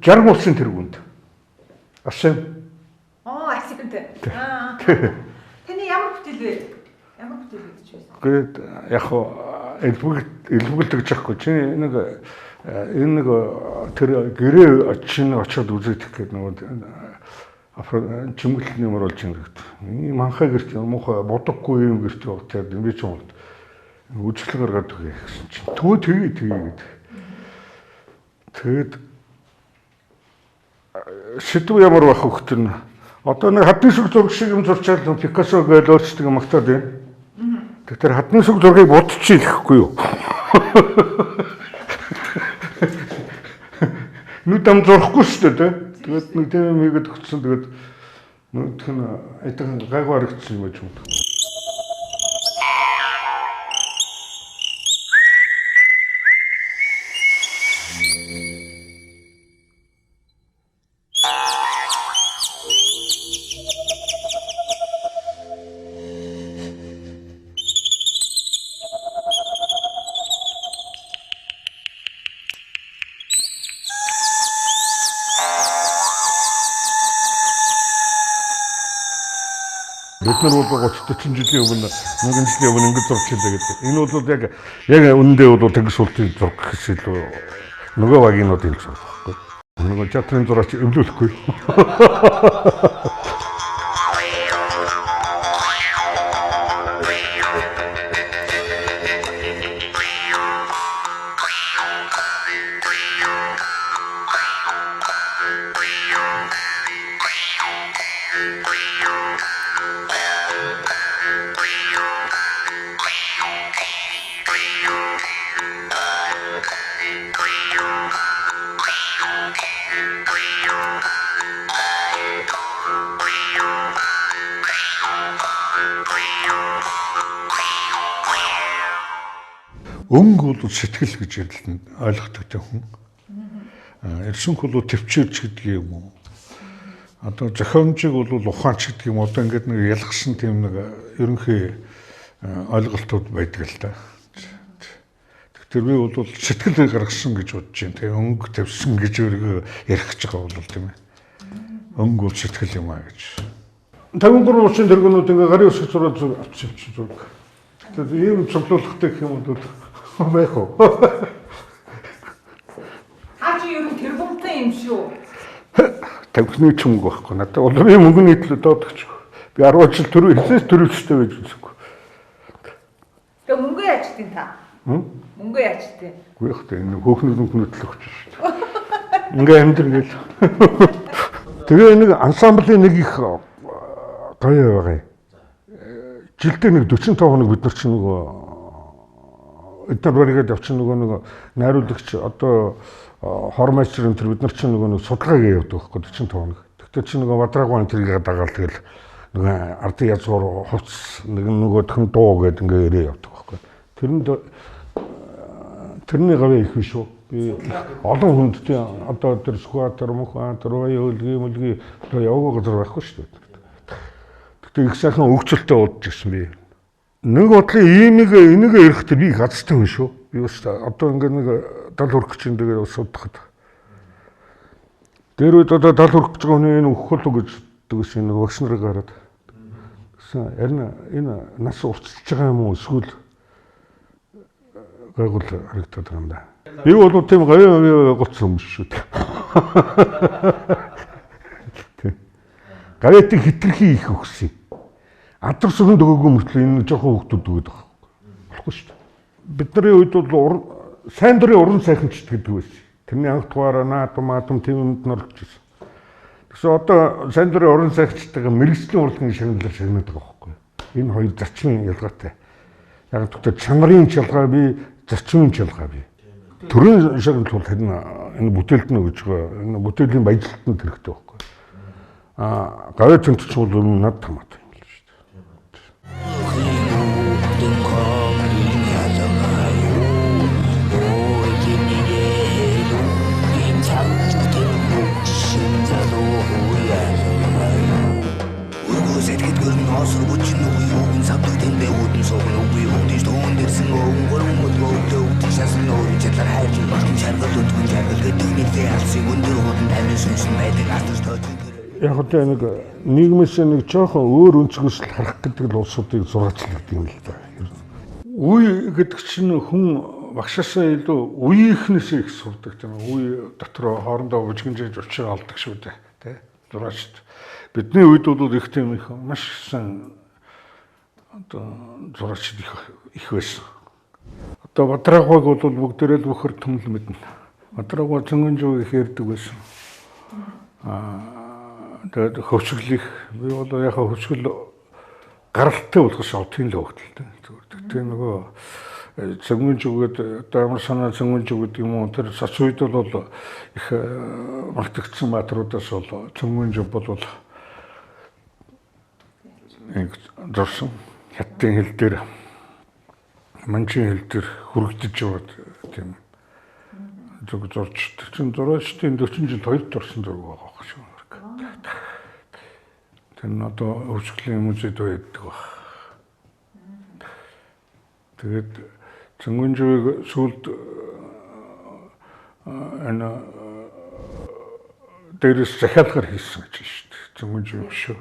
60 улсын тэргуунд. Асим. Асимтэй. Таны ямар бүтээл вэ? Ямар бүтээл гэж байсан? Гээд яг хуу элбэгэлт гэж яахгүй. Чи нэг энэ нэг тэр гэрээ чинь очиод үзэгдэх гээд нөгөө чимгэлт нэмэр болж юм гэдэг. Ийм анхаа гэрт муухай бодоггүй юм гэрт яваад би ч юм үзэсгэлэн гаргаад өгье гэсэн чинь төө тгий тгий гэдэг. Тэгээд сэдв ямар байх вэ гэхээр одоо нэг хадны сүг зураг шиг юм зурчаал Пикассо гэж өөрсдөө магтаад байна. Тэгэхээр хадны сүг зургийг будчих ихгүй юу? Нүд ам зурхгүй шүү дээ. Тэгээд нэг тийм юм хийгээд өгсөн. Тэгээд нүдх нь айтайхан гайгүй харагдсан юм гэж юм. Бид нар бол 30 40 жилийн өмнө 1000 жилийн өмнө ингэж зурч илээ гэдэг. Энэ бол яг үнэндээ бол Тэнгис Болдын зураг гэхээс илүү нөгөө багийнуудын зураг байхгүй. Нөгөө театрын зураач өвлүүлэхгүй. Өнгө бол сэтгэл гэж ойлгодог хүн. Эрсэнх бол төвчээрч гэдэг юм уу? Одоо зохиомжийг бол ухаанч гэдэг юм. Одоо ингээд нэг ялгсан тийм нэг ерөнхий ойлголтууд байдаг л та. Тэгэхээр би бол сэтгэл гаргасан гэж бодож байна. Тэгээ өнгө тавьсан гэж өөрийгөө ярих гэж байгаа бол тийм ээ. Өнгө бол сэтгэл юм аа гэж. 53 улсын тэргүүнүүд ингээ гарын үсэг зураад авчих зураг. Тэгэхээр ийм цуглуулгатай гэх юм бол байх уу? Та чи ер нь тэрбумтай юм шүү. Тавхины ч мөнгө байхгүй. Надад бол би мөнгөний төлөө дуудагч. Би 10 жил төрөө хизээс төрөвчтэй байж үзэхгүй. Тэгээ мөнгө яаж тийм та? Мөнгө яаж тийм? Үгүй яг та энэ хөөхнөр мөнгөний төлөө өгч шүү дээ. Ингээ амьдр гээл. Тэгээ нэг ансамблийн нэг их гоё байгаа юм. Жилдээ нэг 45 хоног бид нар чинь нөгөө эдгээр баригаад явчихна нөгөө нэг найруулагч одоо хормайстер энэ төр бид нар чинь нөгөө нэг судалгааг явдаг байхгүй 45 хоног. Тэгтээ чинь нөгөө бадраагүй энэ тэрийг дагаал тэгэл Нэг ардын язгуур хувцс, нэг нөгөөх нь дуу гэдэг ингээ ирээ явдаг байхгүй. Тэрэнд тэрний гавьяа их биш үү? Би олон хүнд тийм одоо тэр Сүхбаатар, Мөнхбаатар, Баян өлгий одоо яваагүй газар байхгүй шүү дээ. Гэхдээ их сайхан өгцөлтэй уудаж ирсэн би. Нэг бодлын иймийг энийг ирэхдээ би их азтай хүн шүү. Би бас одоо ингээ нэг 70 хүрэх гэж энэ бас удахад. Тэр үед одоо 70 хүрэх гэж байгаа хүний энэ өгөх болов гэж дэгсэн нэг багш нарыг гараад. Тэгсэн харин энэ нас уртсаж байгаа юм уу эсвэл гайгүй харагдаад байгаа юм да. Би бол тийм гавьяа гоцсон юм шүү дээ. Гавьяатыг хитрхи их өгсөн. Адар сүхэн дөгөөгүй мөртлөө энэ жоохон хүүхдүүд өгöd байгаа. Болохгүй шүү дээ. Бидний үед бол сайн дурын уран сайханчд гэдэг байсан. Тэрний анх дугаараа наадам маадам тийм юмд норж ирсэн. Тэгсэн одоо сайн дурын уран сайханчдтайгаа мэргэжлийн урлагийн шагналаар шагнаад байгаа байхгүй. Энэ хоёр зарчмын ялгаатай. Яг тэгвэл чанарын ч ялгаа бий, зарчмын ч ялгаа бий. Төрийн шагнал бол харин энэ бүтээлд нь гэж байгаа. Энэ бүтээлийн баяжлалт нь хэрэгтэй байхгүй. Аа гавьяа тэмтч бол над хамаатай. Яг одоо нэг нийгмээс нэг жоохон өөр өнцгөөс л харах гэдэг л улсуудыг зураачлах гэдэг юм л да. Үе гэдэг чинь хүн багшаасаа илүү үеийнхнээсээ их сурдаг тийм үү. Үе дотор хоорондоо бүжгэнжээж учраа олдог шүү дээ, тий. Зураачд. Бидний үед бол их тийм их маш сайн одоо зураачд их байсан. Одоо Бадраагваг бол бүгдээрээ л бөхөр төмөл мэднэ. Бадраагва цөнгөнжүүг их ярьдаг байсан. Тэгээд хөвшгөл их би бол яг хөвшгөл гаралтай болохос овтын л хөөгдөлтэй. Зүгээр. Тэгээ нөгөө цөнгөнжүүгээд одоо ямар санаа цөнгөнжүү гэдэг юм уу тэр цац үед бол их мартагдсан баатруудаас бол цөнгөнжүү бол нэг зурсан хятадын хэл дээр манжийн хэл дээр хүрэгдэж яваад тийм зүг зурж чинь зураачдын 40 жил хоёрт орсон зураг байгаа байх шүү. Тэр нь одоо хөвшгөлийн музейд байдаг баг. Тэгээд цөнгөнжүүг сүүлд энэ дээрээс захиалгаар хийсэн гэж шүү дээ. Цөнгөнжүү шүү.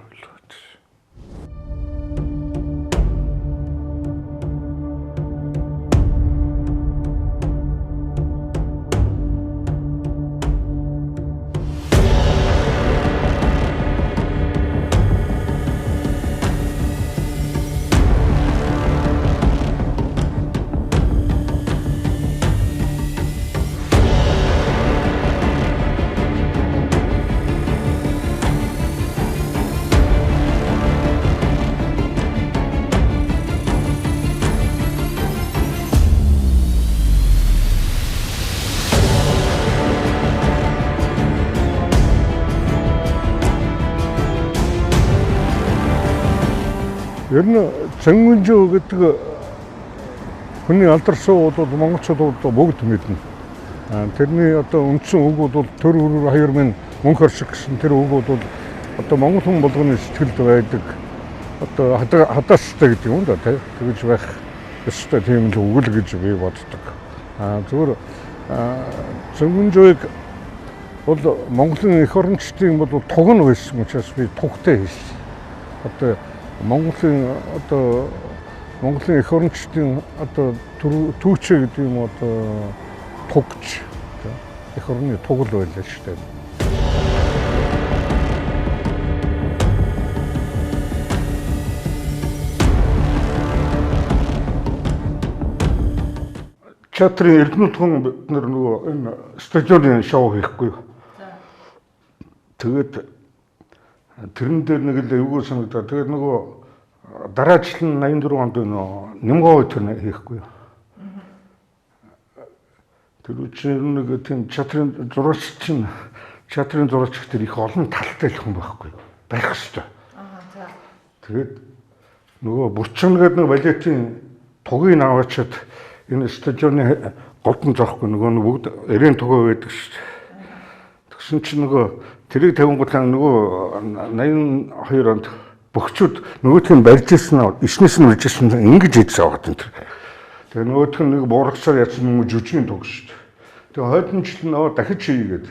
Ер нь цөнгөнжүү гэдэг хүний алдарсан бол монголчууд бол бүгд мэднэ. Тэрний одоо үндсэн үг бол төр өрөөр хаяр минь мөнх оршиг гэсэн тэр үг бол одоо монгол хүн болгоны сэтгэлд байдаг одоо хадаастай гэдэг юм да тий. Тэгж байх ёстой тийм л үг л гэж би боддог. Зүгээр цөнгөнжүүг бол Монголын эх орончдын бол туг нь байсан учраас би тугтай хийсэн. Одоо Монголын одоо Монголын эх орончдын одоо түүчээ гэдэг юм одоо тугч эх орны туг л байлаа шүү дээ. Театрын Эрдэнэт хүн бид нар нөгөө энэ стадионы шоу хийхгүй. Тэгээд тэрэн дээр нэг л эвгүй санагдаа. Тэгээд нөгөө дараа жил нь 84 онд нөгөө Нямгоо тэр хийхгүй. Тэр үчиг нэг тийм театрын зураач чинь театрын зураач тэр их олон талтай л хүн байхгүй. Байх ёстой. Аа за. Тэгээд нөгөө Бүрчин гэдэг нэг балетийн тугийг аваачаад энэ стадионы голдон зоохгүй нөгөө нь бүгд 90 тугаа байдаг шүү дээ. Тэгсэн чинь нөгөө тэрийг тавингуудлаа нөгөө 82 онд бөхчүүд нөгөөх нь барьж ирсэн, ишнээс нь барьж ирсэн ингэж идсэн аваад энэ. Тэгээ нөгөөх нь нэг буурагсаар ятсан юм жүжигэн туг шүү дээ. Тэгээ хойдон жил нь дахиж хийгээд.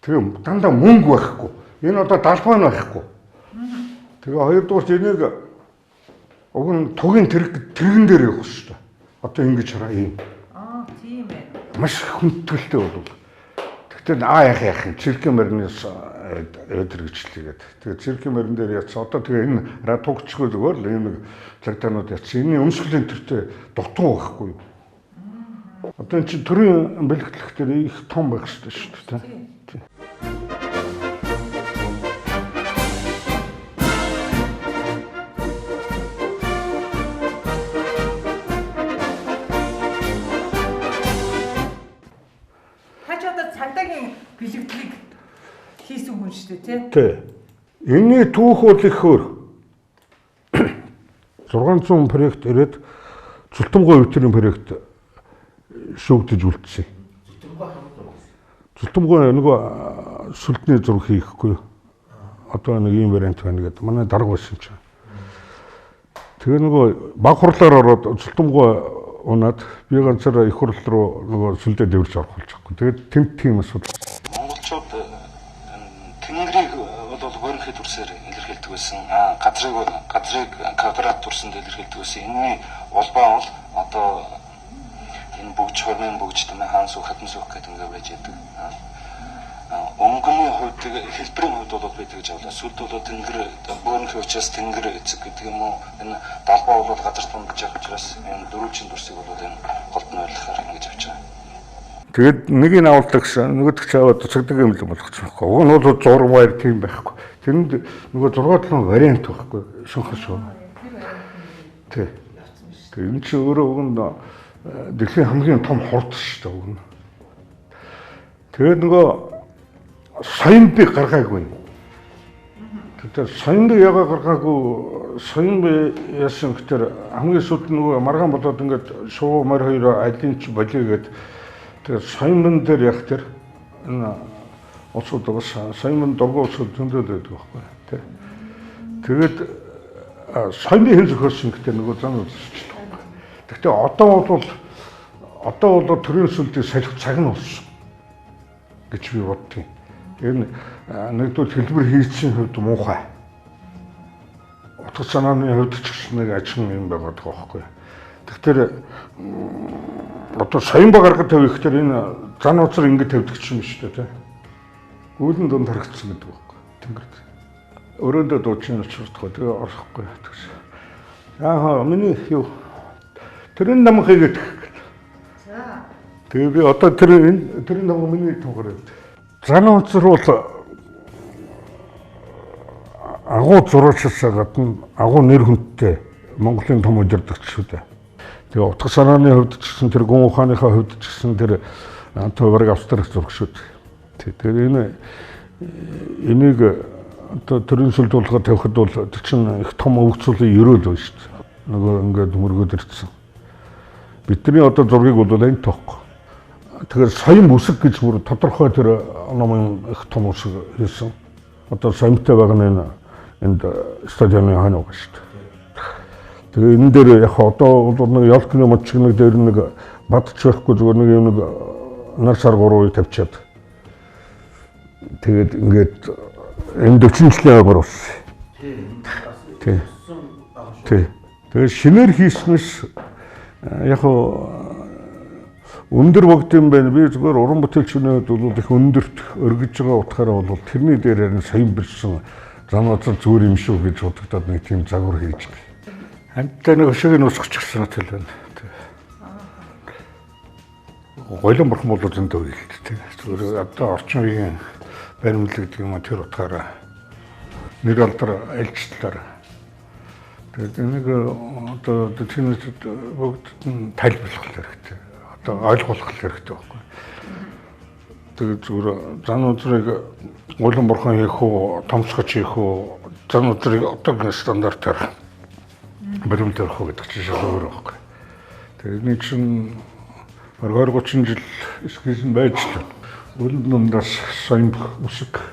Тэгээ дандаа мөнгө байхгүй. Энэ одоо далбаа нь байхгүй. Тэгээ хоёрдугаар энийг уг нь тугийн тэрэг тэрэгэн дээр явах шүү дээ. Одоо ингэж хараа ийм. Аа, тийм ээ. Маш хүндэтгэлтэй болов. Тэгтэл аа яах юм циркийн моринос өдөргөжлөгээд. Тэгээ циркийн морин дээр ятсан. Одоо тэгээ энэ тугчгүй зүгээр л ийм нэг цагдаанууд ятсан. Энэ өмсгөлийн төртэй дутуу байхгүй юу? Одоо энэ чинь төрийн бэлтгэлэх дээр их том байх хэрэгтэй шүү дээ. Тийм. Та ч одоо цагдаагийн бэлэгдлийг хийсэн хүн шүү дээ, тий? Тий. Энэний түүх бол их өөр. 600 проект ирээд Зүлтэмгой өвтрийн проект шүүгдэж үлдсэн. Зүлтэмгой нөгөө сүлдний зураг хийхгүй. Одоо нэг ийм вариант байна гэдэг. Манай дарга байсан чинь. Тэгээ нөгөө баг хурлаар ороод Зүлтэмгой унаад би ганцаараа их хурл руу нөгөө сүлдээ дэвэрч орох болж байгаа. Тэгээд тэнд тийм асуудал. Монголчууд тэнгэрийг бол бөөрөнхий дүрсээр илэрхийлдэг байсан. Газрыг квадрат дүрсэнд илэрхийлдэг байсан. Энэний улбаа бол одоо энэ бөгж, хормын бөгж, тийм хаан сүх, хатан сүх гэдэг ингээ байж яадаг. Өнгөний хувьд, хэлбэрийн хувьд бол би тэгж авлаа. Сүлд бол тэнгэр бөөрөнхий учраас тэнгэр эцэг гэдэг юм уу? Энэ далбаа бол газар тунгаж явах учраас энэ дөрвөлжин дүрсийг бол энэ голд нь ойлгохоор ингэж авч байгаа. Тэгээд нэг нь авалдаг гэсэн, нөгөөх ч аваад цагдаагийн юм болгочихсон байхгүй. Уг нь бол зураг баяр тийм байхгүй. Тэнд нөгөө 6 7 вариант байхгүй. Шунхан шүү. Тий. Тэгээд энэ чинь өөрөө уг нь дэлхийн хамгийн том хурд шүү дээ уг нь. Тэгээд нөгөө соёмби гаргаагүй. Тэгээд соёмби яга гаргаагүй, соёмби яасан гэхээр хамгийн сүүлд нөгөө маргаан болоод ингээд шувуу морь хоёр алин ч болиё гэд. Тэгээд соёмбон дээр яг тэр энэ улсууд бас соёмбон дургуй улсууд зөндөл байдаг байхгүй тий. Тэгээд соёмби хэн зохиосон гэхээр нөгөө зан үзчихсэн байхгүй. Гэхдээ одоо бол төрийн сүлдийг солих цаг нь болсон гэж би боддгийн. Энэ нэгдүгээр хэлбэр хийцийн хувьд муухай. Утга санааны хувьд ч гэсэн нэг ажин юм байгаад байгаа байхгүй. Тэгэхээр одоо соёмбо гаргаж тавих гэхээр энэ зан уцар ингэ тавьдаг ч юм шүү дээ тий. Гүйлэн дунд харагдсан гэдэг байхгүй. Тэнгэрт. Өрөөндөө дуучин учрахгүй тэгээ орохгүй тэгсэн. Аа миний юу тэрэн нам хийгээд. За. Тэгээ би одоо тэр энэ тэрэн нам миний тунгаар. Зан уцар бол агуу зураачаас гадна агуу нэр хүндтэй Монголын том удирдагч шүү дээ. Тэгээ утга санааны хувьд ч гэсэн тэр гүн ухааныхаа хувьд ч гэсэн тэр одоо бараг австрах зураг шүү дээ. Тэгэхээр энийг одоо төрийн сүлд болгоод тавихад бол тэр чинь их том өвгцүүлийн ерөөл байна шүү дээ. Нөгөө ингээд мөргөөд ирсэн. Бидний одоо зургийг бол энэ тоохгүй. Тэгэхээр соём үсэг гэж бүр тодорхой тэр номын их том үсэг хийсэн. Одоо соёмтой байгаа нь энд стадионы хойно байгаа шүү дээ. Тэгээ энэ дээр яг одоо бол нэг ёлкны мод шиг нэг дээр нэг бадч байхгүй зүгээр нэг юм нэг нар сар гурвыг тавьчаад тэгээд ингээд энэ 40 жилийн ойгоор болсон. Тий. Тий. Тэгээд шинээр хийснээс яг өндөр богд юм байна. Би зүгээр уран бүтээлчний хувьд бол их өндөрт өргөж байгаа утгаараа бол тэрний дээр харин соён бэрсэн зан уцар зүгээр юм шүү гэж бодогдоод нэг тийм загвар хийж байгаа. Хамтдаа нэг өшөөг нь усгчихсан хэл байна. Голон бурхан бол зөндөө хэлдэг. Зүгээр одоо орчин үеийн баримтлал гэдэг юм а тэр утгаараа нэр алдар альжтлаар. Тэгээд энийг одоо тэднээс бүгд нь тайлбарлах хэрэгтэй. Одоо ойлгуулах хэрэгтэй байхгүй. Тэгээд зүгээр зан үзрийг гулан бурхан хийх үү, томсгоч хийх үү, зан үзрийг одоогийн стандартаар баримт өрөх үү гэдэг чинь шал өөр байхгүй. Тэгээд энэ чинь 20 30 жил эскиз нь байж л үлэн дундаас соён үсэг.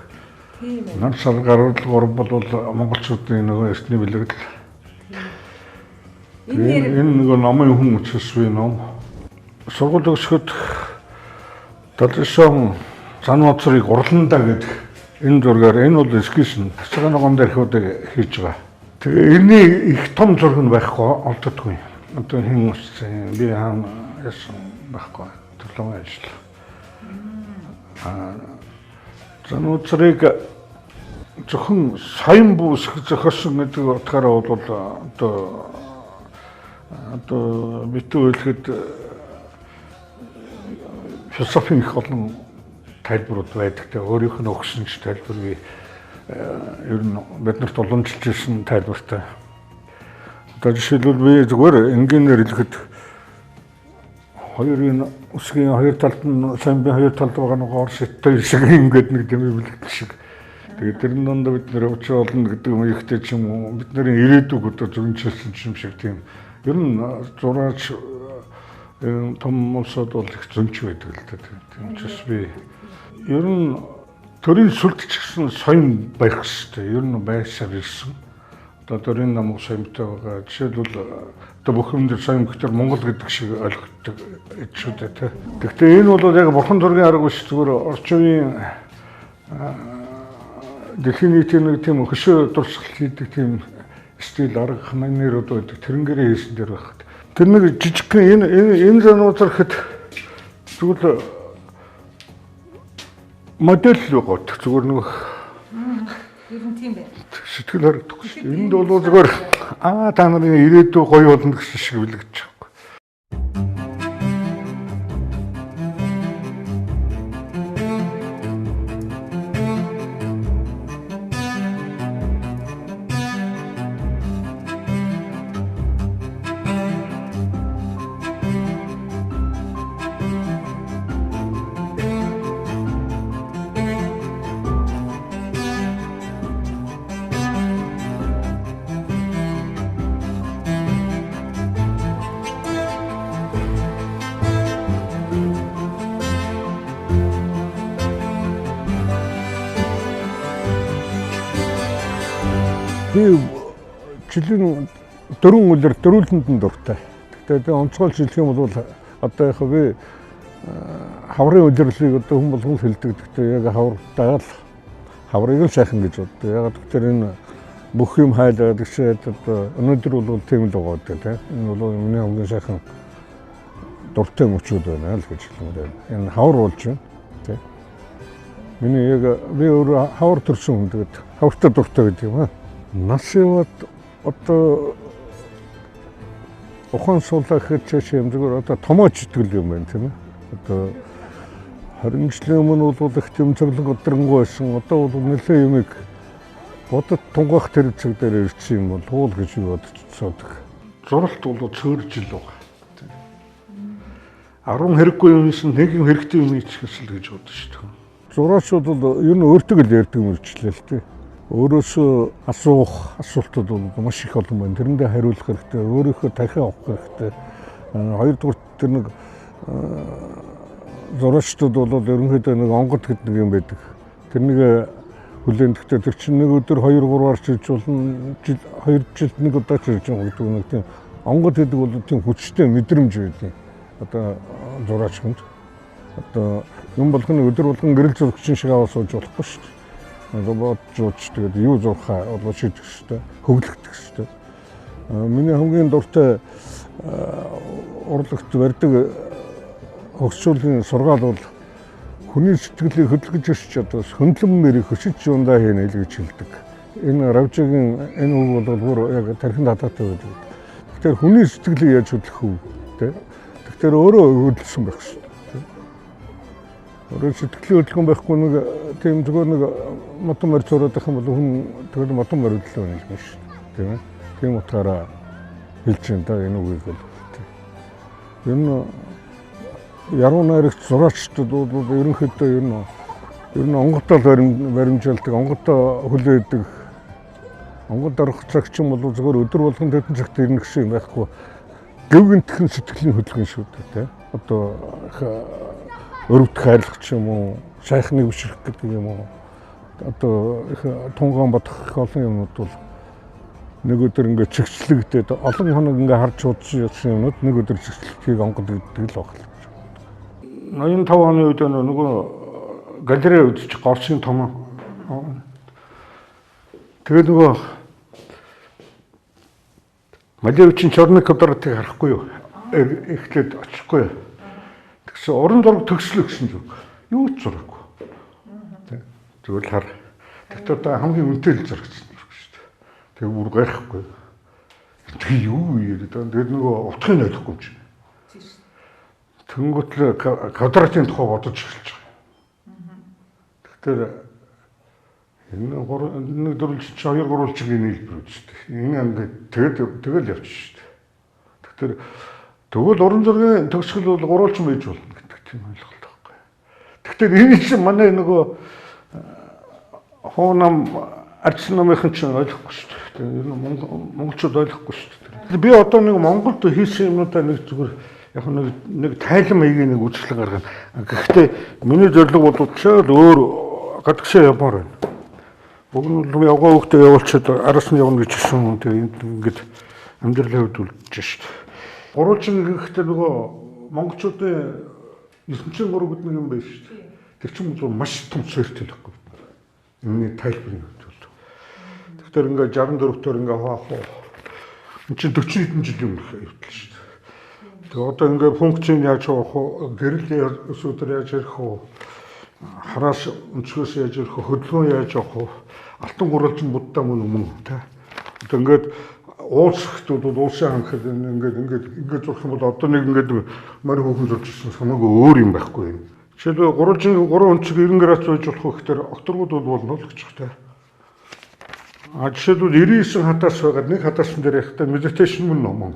Тийм ээ. Нар сар гаруул гурав бол монголчуудын нөгөө эртний бэлэгдэл. Энэ Энэ нөгөө номын хүн үчирсвийн ном. Сургууль төгсөхөд 79 зан уцрыг урландаа гэдэг энэ зургаар энэ бол эскиз нь цагаан ногоон дэрхүүдийг хийж байгаа. Тэгээ энэний их том зураг нь байхгүй олддоггүй. Одоо хэн үссэн би хаана яасан байхгүй. Төрлөн ажил. Зан уцрыг зөвхөн соён бүсг зохиосон гэдэг утгаараа бол одоо битүү хэлэхэд философийн их олон тайлбарууд байдаг. Тэгээ өөрийнх нь өгсөн ч тайлбар би ер нь биднэрт уламжилж ирсэн тайлбартай. Одоо жишээлбэл би зүгээр энгийнээр хэлэхэд хоёрын үсгийн хоёр талд нь самбийн хоёр талд байгаа нэг ор шидтэй шиг ингээд нэг дэми бэлэгдэл шиг. Тэгээд тэрэн донд бид нэр учир олно гэдэг юм ихтэй ч юм уу бид нарын ирээдүг одоо зөрөнчилсөн юм шиг тийм. Ер нь зураач том улсууд бол их зөнч байдаг л да. Тийм учраас би ер нь төрийн сүлд ч гэсэн соён барих хэрэгтэй. Ер нь байсаар ирсэн. Одоо төрийн нам соёнтой байгаа. Жишээлбэл одоо бүх юм дээр соён гэхээр Монгол гэдэг шиг ойлгодог шүү дээ, тэ. Гэхдээ энэ бол яг бурхан зургийн арга биш, зүгээр орчин үеийн дэлхийн нийтийн нэг тийм хөшөө дурсгал хийдэг тийм стил арга манерууд байдаг. Тэрнгээрээ хийсэн дээр байх. Тэр нэг жижигхэн энэ зануузар гэхэд зүгээр модель байгаа. Зүгээр нэг ер нь тийм байна. Сэтгэл харагдахгүй шүү дээ. Энд бол зүгээр та нарын ирээдүй гоё болно гэсэн шиг бэлэгдэж байгаа. Би жилийн 4 үлэр дөрвөлөнд нь дуртай. Гэхдээ онцгойлж хэлэх юм бол одоо яг би хаврын үлэрлийг одоо хүн болгон хэлдэг. Гэхдээ яг хавартаа л хаврыг л сайхан гэж боддог. Яг тэгэхээр энэ бүх юм хайлаад гэсэн одоо өнөөдөр бол тийм л байгаа дээ, тийм. Энэ бол миний хамгийн сайхан дуртай мөчүүд байна л гэж хэлмээр байна. Энэ хавар болж байна, тийм. Миний яг би өөрөө хавар төрсэн хүн, тэгээд хавартай дуртай гэдэг юм аа. Нас яваад одоо ухаан суулаа гэхэд цааш юм зүгээр одоо томооч итгэл юм байна, тийм ээ. Одоо 20 жилийн өмнө бол их тийм цоглог өдрөнгөө байсан. Одоо бол нэлээд юмыг бодод тунгаах тэр цаг дээр ирсэн юм бол уул гэж би бодож суудаг. Зуралт бол цөөржил байгаа. 10 хэрэггүй юм хийсэн, нэг юм хэрэгтэй юм хийчихсэн л гэж бодож шүү дээ. Зураачуд бол ер нь өөртөө л ярьдаг мөрчлээ л дээ. Өөрөөсөө асуух асуултууд бол маш их олон байна. Тэрэндээ хариулах хэрэгтэй, өөрийнхөө тархи авах хэрэгтэй. Хоёрдугаар тэр нэг зураачдууд бол ерөнхийдөө нэг онгод гэдэг нэг юм байдаг. Тэр нэг хүлээн гэхдээ тэр чинь нэг өдөр 2 3-аар чирж болно, жил 2 жилд нэг удаа чирж байгаа гэдэг нэг тийм онгод гэдэг бол тийм хүчтэй мэдрэмж байдаг. Одоо зураач хүнд одоо юм болгоно өдөр болгон гэрэл зурагчин шиг аваа сууж болохгүй шүү дээ. Робот жууч тэгээд юу зурхаа болоо шийдэх хэрэгтэй, хөглөгдөх хэрэгтэй. Миний хамгийн дуртай урлагт барьдаг хөгжүүлгийн сургаал бол хүний сэтгэлийг хөдөлгөж өсч чадвас хөндлөн мэрийг хөшиж юундаа хийнэ л гэж хэлдэг. Энэ Равжигийн энэ үг бол бүр яг тархинд хатаатай байдаг. Тэгэхээр хүний сэтгэлийг яаж хөдлөх вэ? Тэгэхээр өөрөө хөдөлсөн байх шүү. Өөрөө сэтгэлийн хөдөлгөөн байхгүй нэг тийм зүгээр нэг модон морь зураад байх юм бол хүн тэгэл модон морь хөдлөө байна юм шүү дээ. Тийм ээ. Тийм утгаараа хэлж байна да энэ үгийг бол. Ер нь Яруу найрагч зураачдад бол ерөнхийдөө ер нь онготоо баримжаалдаг, онготоо хүлээдэг. Онгод орох цаг ч юм бол зөвхөн өдөр болгон тэдэн цагт ирнэ гэсэн юм байхгүй. Гэвгэнтхэн сэтгэлийн хөдөлгөөн шүү дээ, тэ. Одоо өрөвдөх хайрлах ч юм уу, сайхныг бишрэх гэдэг юм уу. Одоо их тунгаан бодох их олон юмнууд бол нэг өдөр ингээд чигчлэгдээд олон хоног ингээд харж удсан юмнууд нэг өдөр чигчлэхийг онгод гэдэг л баг. 85 оны үед нөгөө галерей үзчих Горсын том. Тэгээд нөгөө Малевичийн Чорны квадратыг харахгүй юу? Эхлээд очихгүй юу? Тэгсэн уран зураг төгслөө гэсэн зүг. Юу ч зураагүй. Тэгвэл хар. Тэгтээ одоо хамгийн үнэтэй л зурагч шүү дээ. Тэг бүр гайхгүй. Тэг юу яриад байгаа. Тэгээд нөгөө утгыг ойлгохгүй юм чинь. Тэнгүүтлээ квадратын тухай бодож эхэлж байгаа. Тэгэхээр энэ 3 1 4 2 3 чигийн нийлбэр үстэй. Энэ ингээд тэгэл явчих шүү дээ. Тэгэхээр тэгвэл уран зургийн төгсгөл бол гурвалжин байж болно гэдэг тийм ойлголт байхгүй. Тэгэхээр энэ чинь манай нөгөө хуунам ардсан намынхан чинь ойлгохгүй шүү дээ. Тэр монголчууд ойлгохгүй шүү дээ. Би одоо нэг Монголд хийсэн юмнуудаа нэг зүгээр яг нэг тайлан маягийн нэг үзэсгэлэн гаргана. Гэхдээ миний зорилго бол чад өөр гадагшаа явмаар байна. Уг нь бол явгаа хүүхдээ явуулчихад араас нь явна гэж хэлсэн. Тэгээ энд ингээд амьдралын хувьд үлдэж шүү дээ. Гурвалжин гэхдээ нөгөө монголчуудын 903 гэдэг нэг юм байна шүү дээ. Тэр чинь бол маш том суурьтай л байхгүй. Энэний тайлбарын хувьд бол. Тэгэхээр ингээд 64-төр ингээд хаваах уу. Энд чинь 40 хэдэн жилийн өмнөх явдал шүү дээ. Тэгээ одоо ингээд функцийг яаж явах уу, гэрэл өсөдөр яаж ярих уу, хараас өнцгөөс яаж ярих уу, хөдөлгөөн яаж явах уу, алтан гурвалжин буддаа мөн өмнө тэ. Одоо ингээд уулсахт бол уулсын ханхад ингээд ингээд ингээд зурх юм бол одоо нэг ингээд морь хүүхэн зурж ирсэн санаагүй өөр юм байхгүй юм. Жишээлбэл гурвалжин 3 өнцөг 90 градус байж болох гэхээр окторгууд бол болно л гэж тэ. А жишээлбэл 99 хадаас байгаад нэг хадаасан дээр яхахтаа медитейшн мөн номон.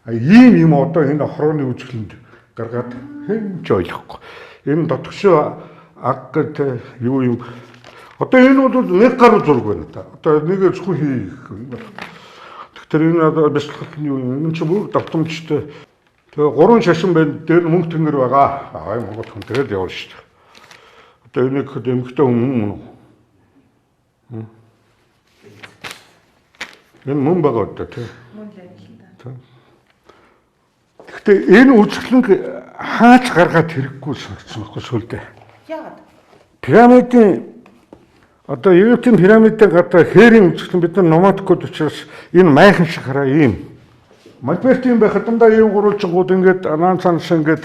Ийм юм одоо энэ хорооны үзэсгэлэнд гаргаад хэн ч ойлгохгүй. Энэ дотгошоо аг гэдэг юу юм. Одоо энэ бол нэг гаруй зураг байна та. Одоо нэг зөвхөн хийх. Тэгэхээр энэ одоо бяцлалт нь юу юм? Энэ чинь бүр давтамжтай. Тэгээ гурван шашин байна. Дээр мөнгө тэнгэр байгаа. Аа Монгол хүн тэгэл явна шүү дээ. Одоо энийг эмэгтэй хүн мөн үү? Энэ мөн байгаа одоо тий. Мөн л байна л да. Гэхдээ энэ үзэсгэлэнг хаач гаргаад хэрэггүй санагдсан байхгүй сүлдээ. Яагаад? Пирамидын одоо Египтийн пирамидын гадаа хээрийн үзэсгэлэн бид нар номадкууд учраас энэ майхан шиг хараа ийм. Мальбертийн байхад дандаа ийм гурвалжингууд ингээд анаан цаанаас ингээд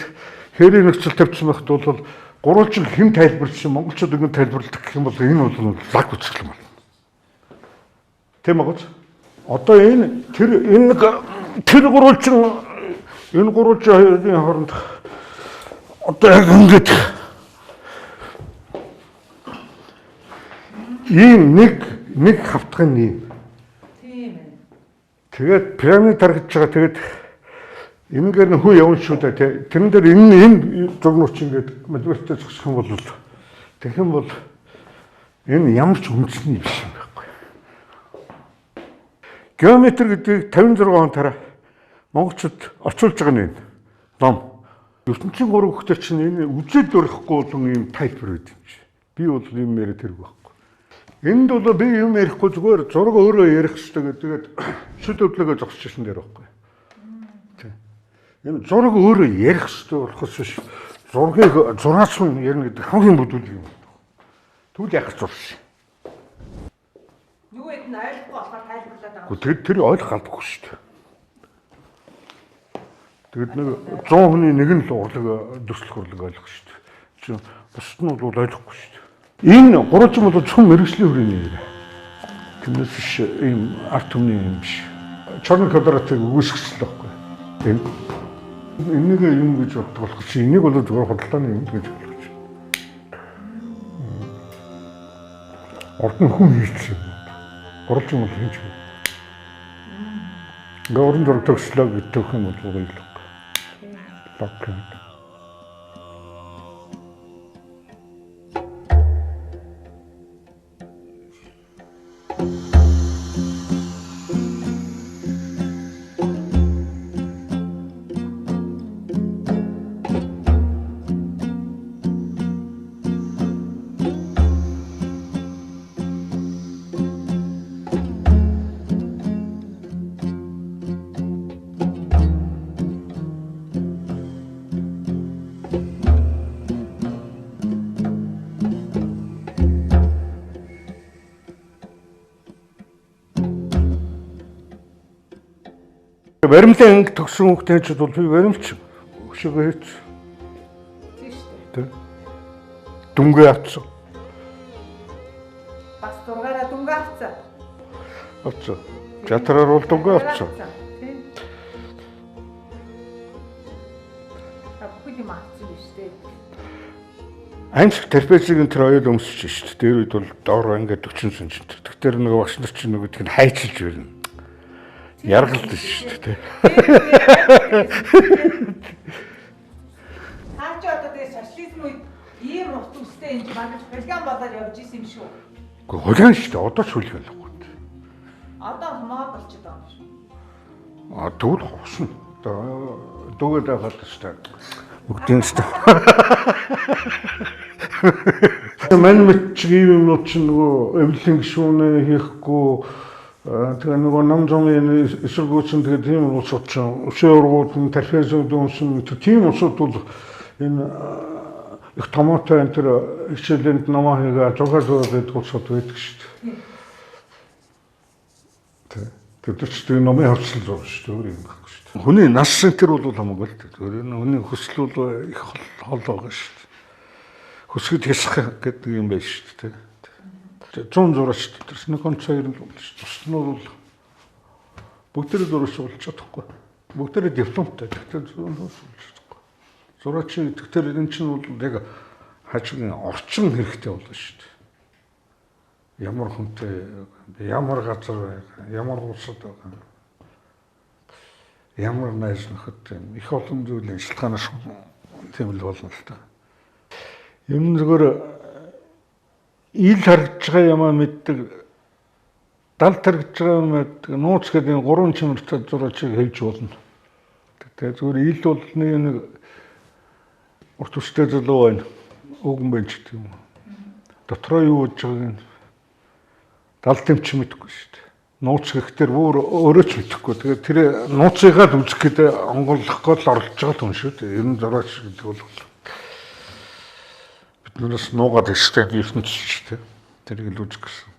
хээрийн нөхцөл тавьчихсан байхад бол гурвалжин хэн тайлбарласан монголчууд ингээд тайлбарладаг гэх юм бол энэ бол лаг үзэсгэлэн байна. Тийм үү? Одоо энэ тэр энэ тэр гурвалжин энэ гурвалжин хоёрын хооронд одоо яг ингээд ийм нэг хавтган ийм. Тийм ээ. Тэгээд пирамид харагдаж байгаа. Тэгээд энэгээр нь хүн явна шүү дээ. Тэрэн дээр энэ зурнууч ингээд мальберттэй зогсох юм бол тэгэх юм бол энэ ямар ч үндэсний биш юм байхгүй. Геометр гэдгийг 56 он тараа монголчууд орчуулж байгаа нь энэ ном. ертөнцийн гурван хөхтөр чинь энэ үзэл өрөхгүй болон ийм тайлбар байд юм чи. Би бол юм яриад тэрэг байхгүй. Энд бол би юм ярихгүй зүгээр зураг өөрөө ярих хэрэгтэй гэдэг шүд өвдлөгөө зогсож ирсэн дээр байхгүй. Тэ. Энэ зураг өөрөө ярих хэрэгтэй болохоос биш зургийг зураас нь ярина гэдэг хамгийн бүдүүл юм. Тэгвэл яах зурсан. Юу гэдэг нь ойлгохгүй болохоор тайлбарлаад байгаа. Гэхдээ тэр ойлгох албагүй шүү дээ. Тэгээд нэг 100 хүний нэг нь л урлаг дүрслэх урлаг ойлгох шүү дээ. Чи бусд нь бол ойлгохгүй шүү дээ. Энэ гурвалжин бол зөвхөн мэргэжлийн хүрээний яриа. Тэрнээс биш ийм арт түмний юм биш. Чорны квадратыг үгүйсгэсэн л байхгүй. Энэ энийг юм гэж боддог болох чи энийг бол зөвхөн худалдааны юм гэж ойлгож байна. Урд нь хүн хийсэн юм. Гурвалжин бол хийж юм. Ингээ уран зураг төгслөө гэдэг юм бол гоё л. Лог. Баримлын анги төгсөн хүүхдийн ч бол би баримлч өшөөгөө хийц. Тийм шүү дээ. Тэ. Дүнгээ авцсан. Бас зургаараа дүнгээ авцсан. Авцсан. Театраар бол дүнгээ авцсан. Тийм. Та бүхэл юм авцсан биш үү? Анги трапезийг энэ төр оёл өмсөж шүү дээ. Тэр үед бол доор ангид 40 см. Тэгэхээр нөгөө багш нар чинь нөгөөдг нь хайчилж ирнэ. Яргалд шүү дээ. Та чи одоо тэгээ социализм үед ийм урт үстэй энэ багаж хулиган болоод явж исэн юм шүү. Гэхдээ хулиган шүү дээ. Одоо ч хулиган л байхгүй. Одоо мод болчиход байгаа юм шүү. А тэгвэл ховсно. Одоо дүүгээд байхад шүү дээ. Бүгдийн шүү дээ. Мань мэт чиг ийм юмнууд чинь нөгөө эвлэлийн гишүүнээ хийхгүй тэгээ нөгөө нам замын эсэргүүцэн тэгээ тийм улсууд чинь өсөө ургууд нь тархиасууд өмсөн тийм улсууд бол энэ их томоотой энэ төр хичээлэнд номоо хийгээ зургаа зураад байдаг улсууд байдаг шүү дээ. Тэ. Тэр ч тэгээ номын хавцал зурна шүү дээ. Өөр юм байхгүй шүү дээ. Хүний нас энэ төр бол хамаагүй л дээ. Тэр энэ хүний хүсэл бол их хол байгаа шүү дээ. Хүсгэд хясах гэдэг юм байна шүү дээ. 100 зураач дотор 1.2 л болж шүү. Тус нь бол бүгдээрээ зураач болж чадахгүй. Бүгдээрээ дипломтой. Тэгэхээр зураач болж чадахгүй. Зураач тэгэхээр энэ чинь бол яг хажуугийн орчин хэрэгтэй болно шүү дээ. Ямар хүнтэй, ямар газар байгаа, ямар улсад байгаа, ямар найз нөхөдтэй юм. Их олон зүйлийн шалтгаанаас тийм л болно л та. Ер нь зөвхөн ил харагдж байгаа юмаа мэддэг, далд харагдж байгаа юм мэддэг, нууц гэдэг энэ гурван чанартай зураачийг хэлж болно. Тэгээ зөвхөн ил бол нэг урт үстэй залуу байна. Үгэн байна ч гэдэг юм. Дотроо юу болж байгааг нь далд тэмч мэдэхгүй шүү дээ. Нууц гэхтэр бүр өөрөө ч мэдэхгүй. Тэгээд тэр нууцыгаа л үзэх гэдэг онгойлгох гол оролдож байгаа юм шүү дээ. Ер нь зураач гэдэг бол бид нараас нуугаад ихтэй ертөнцч шүү дээ. Тэрийг л үзэх гэсэн.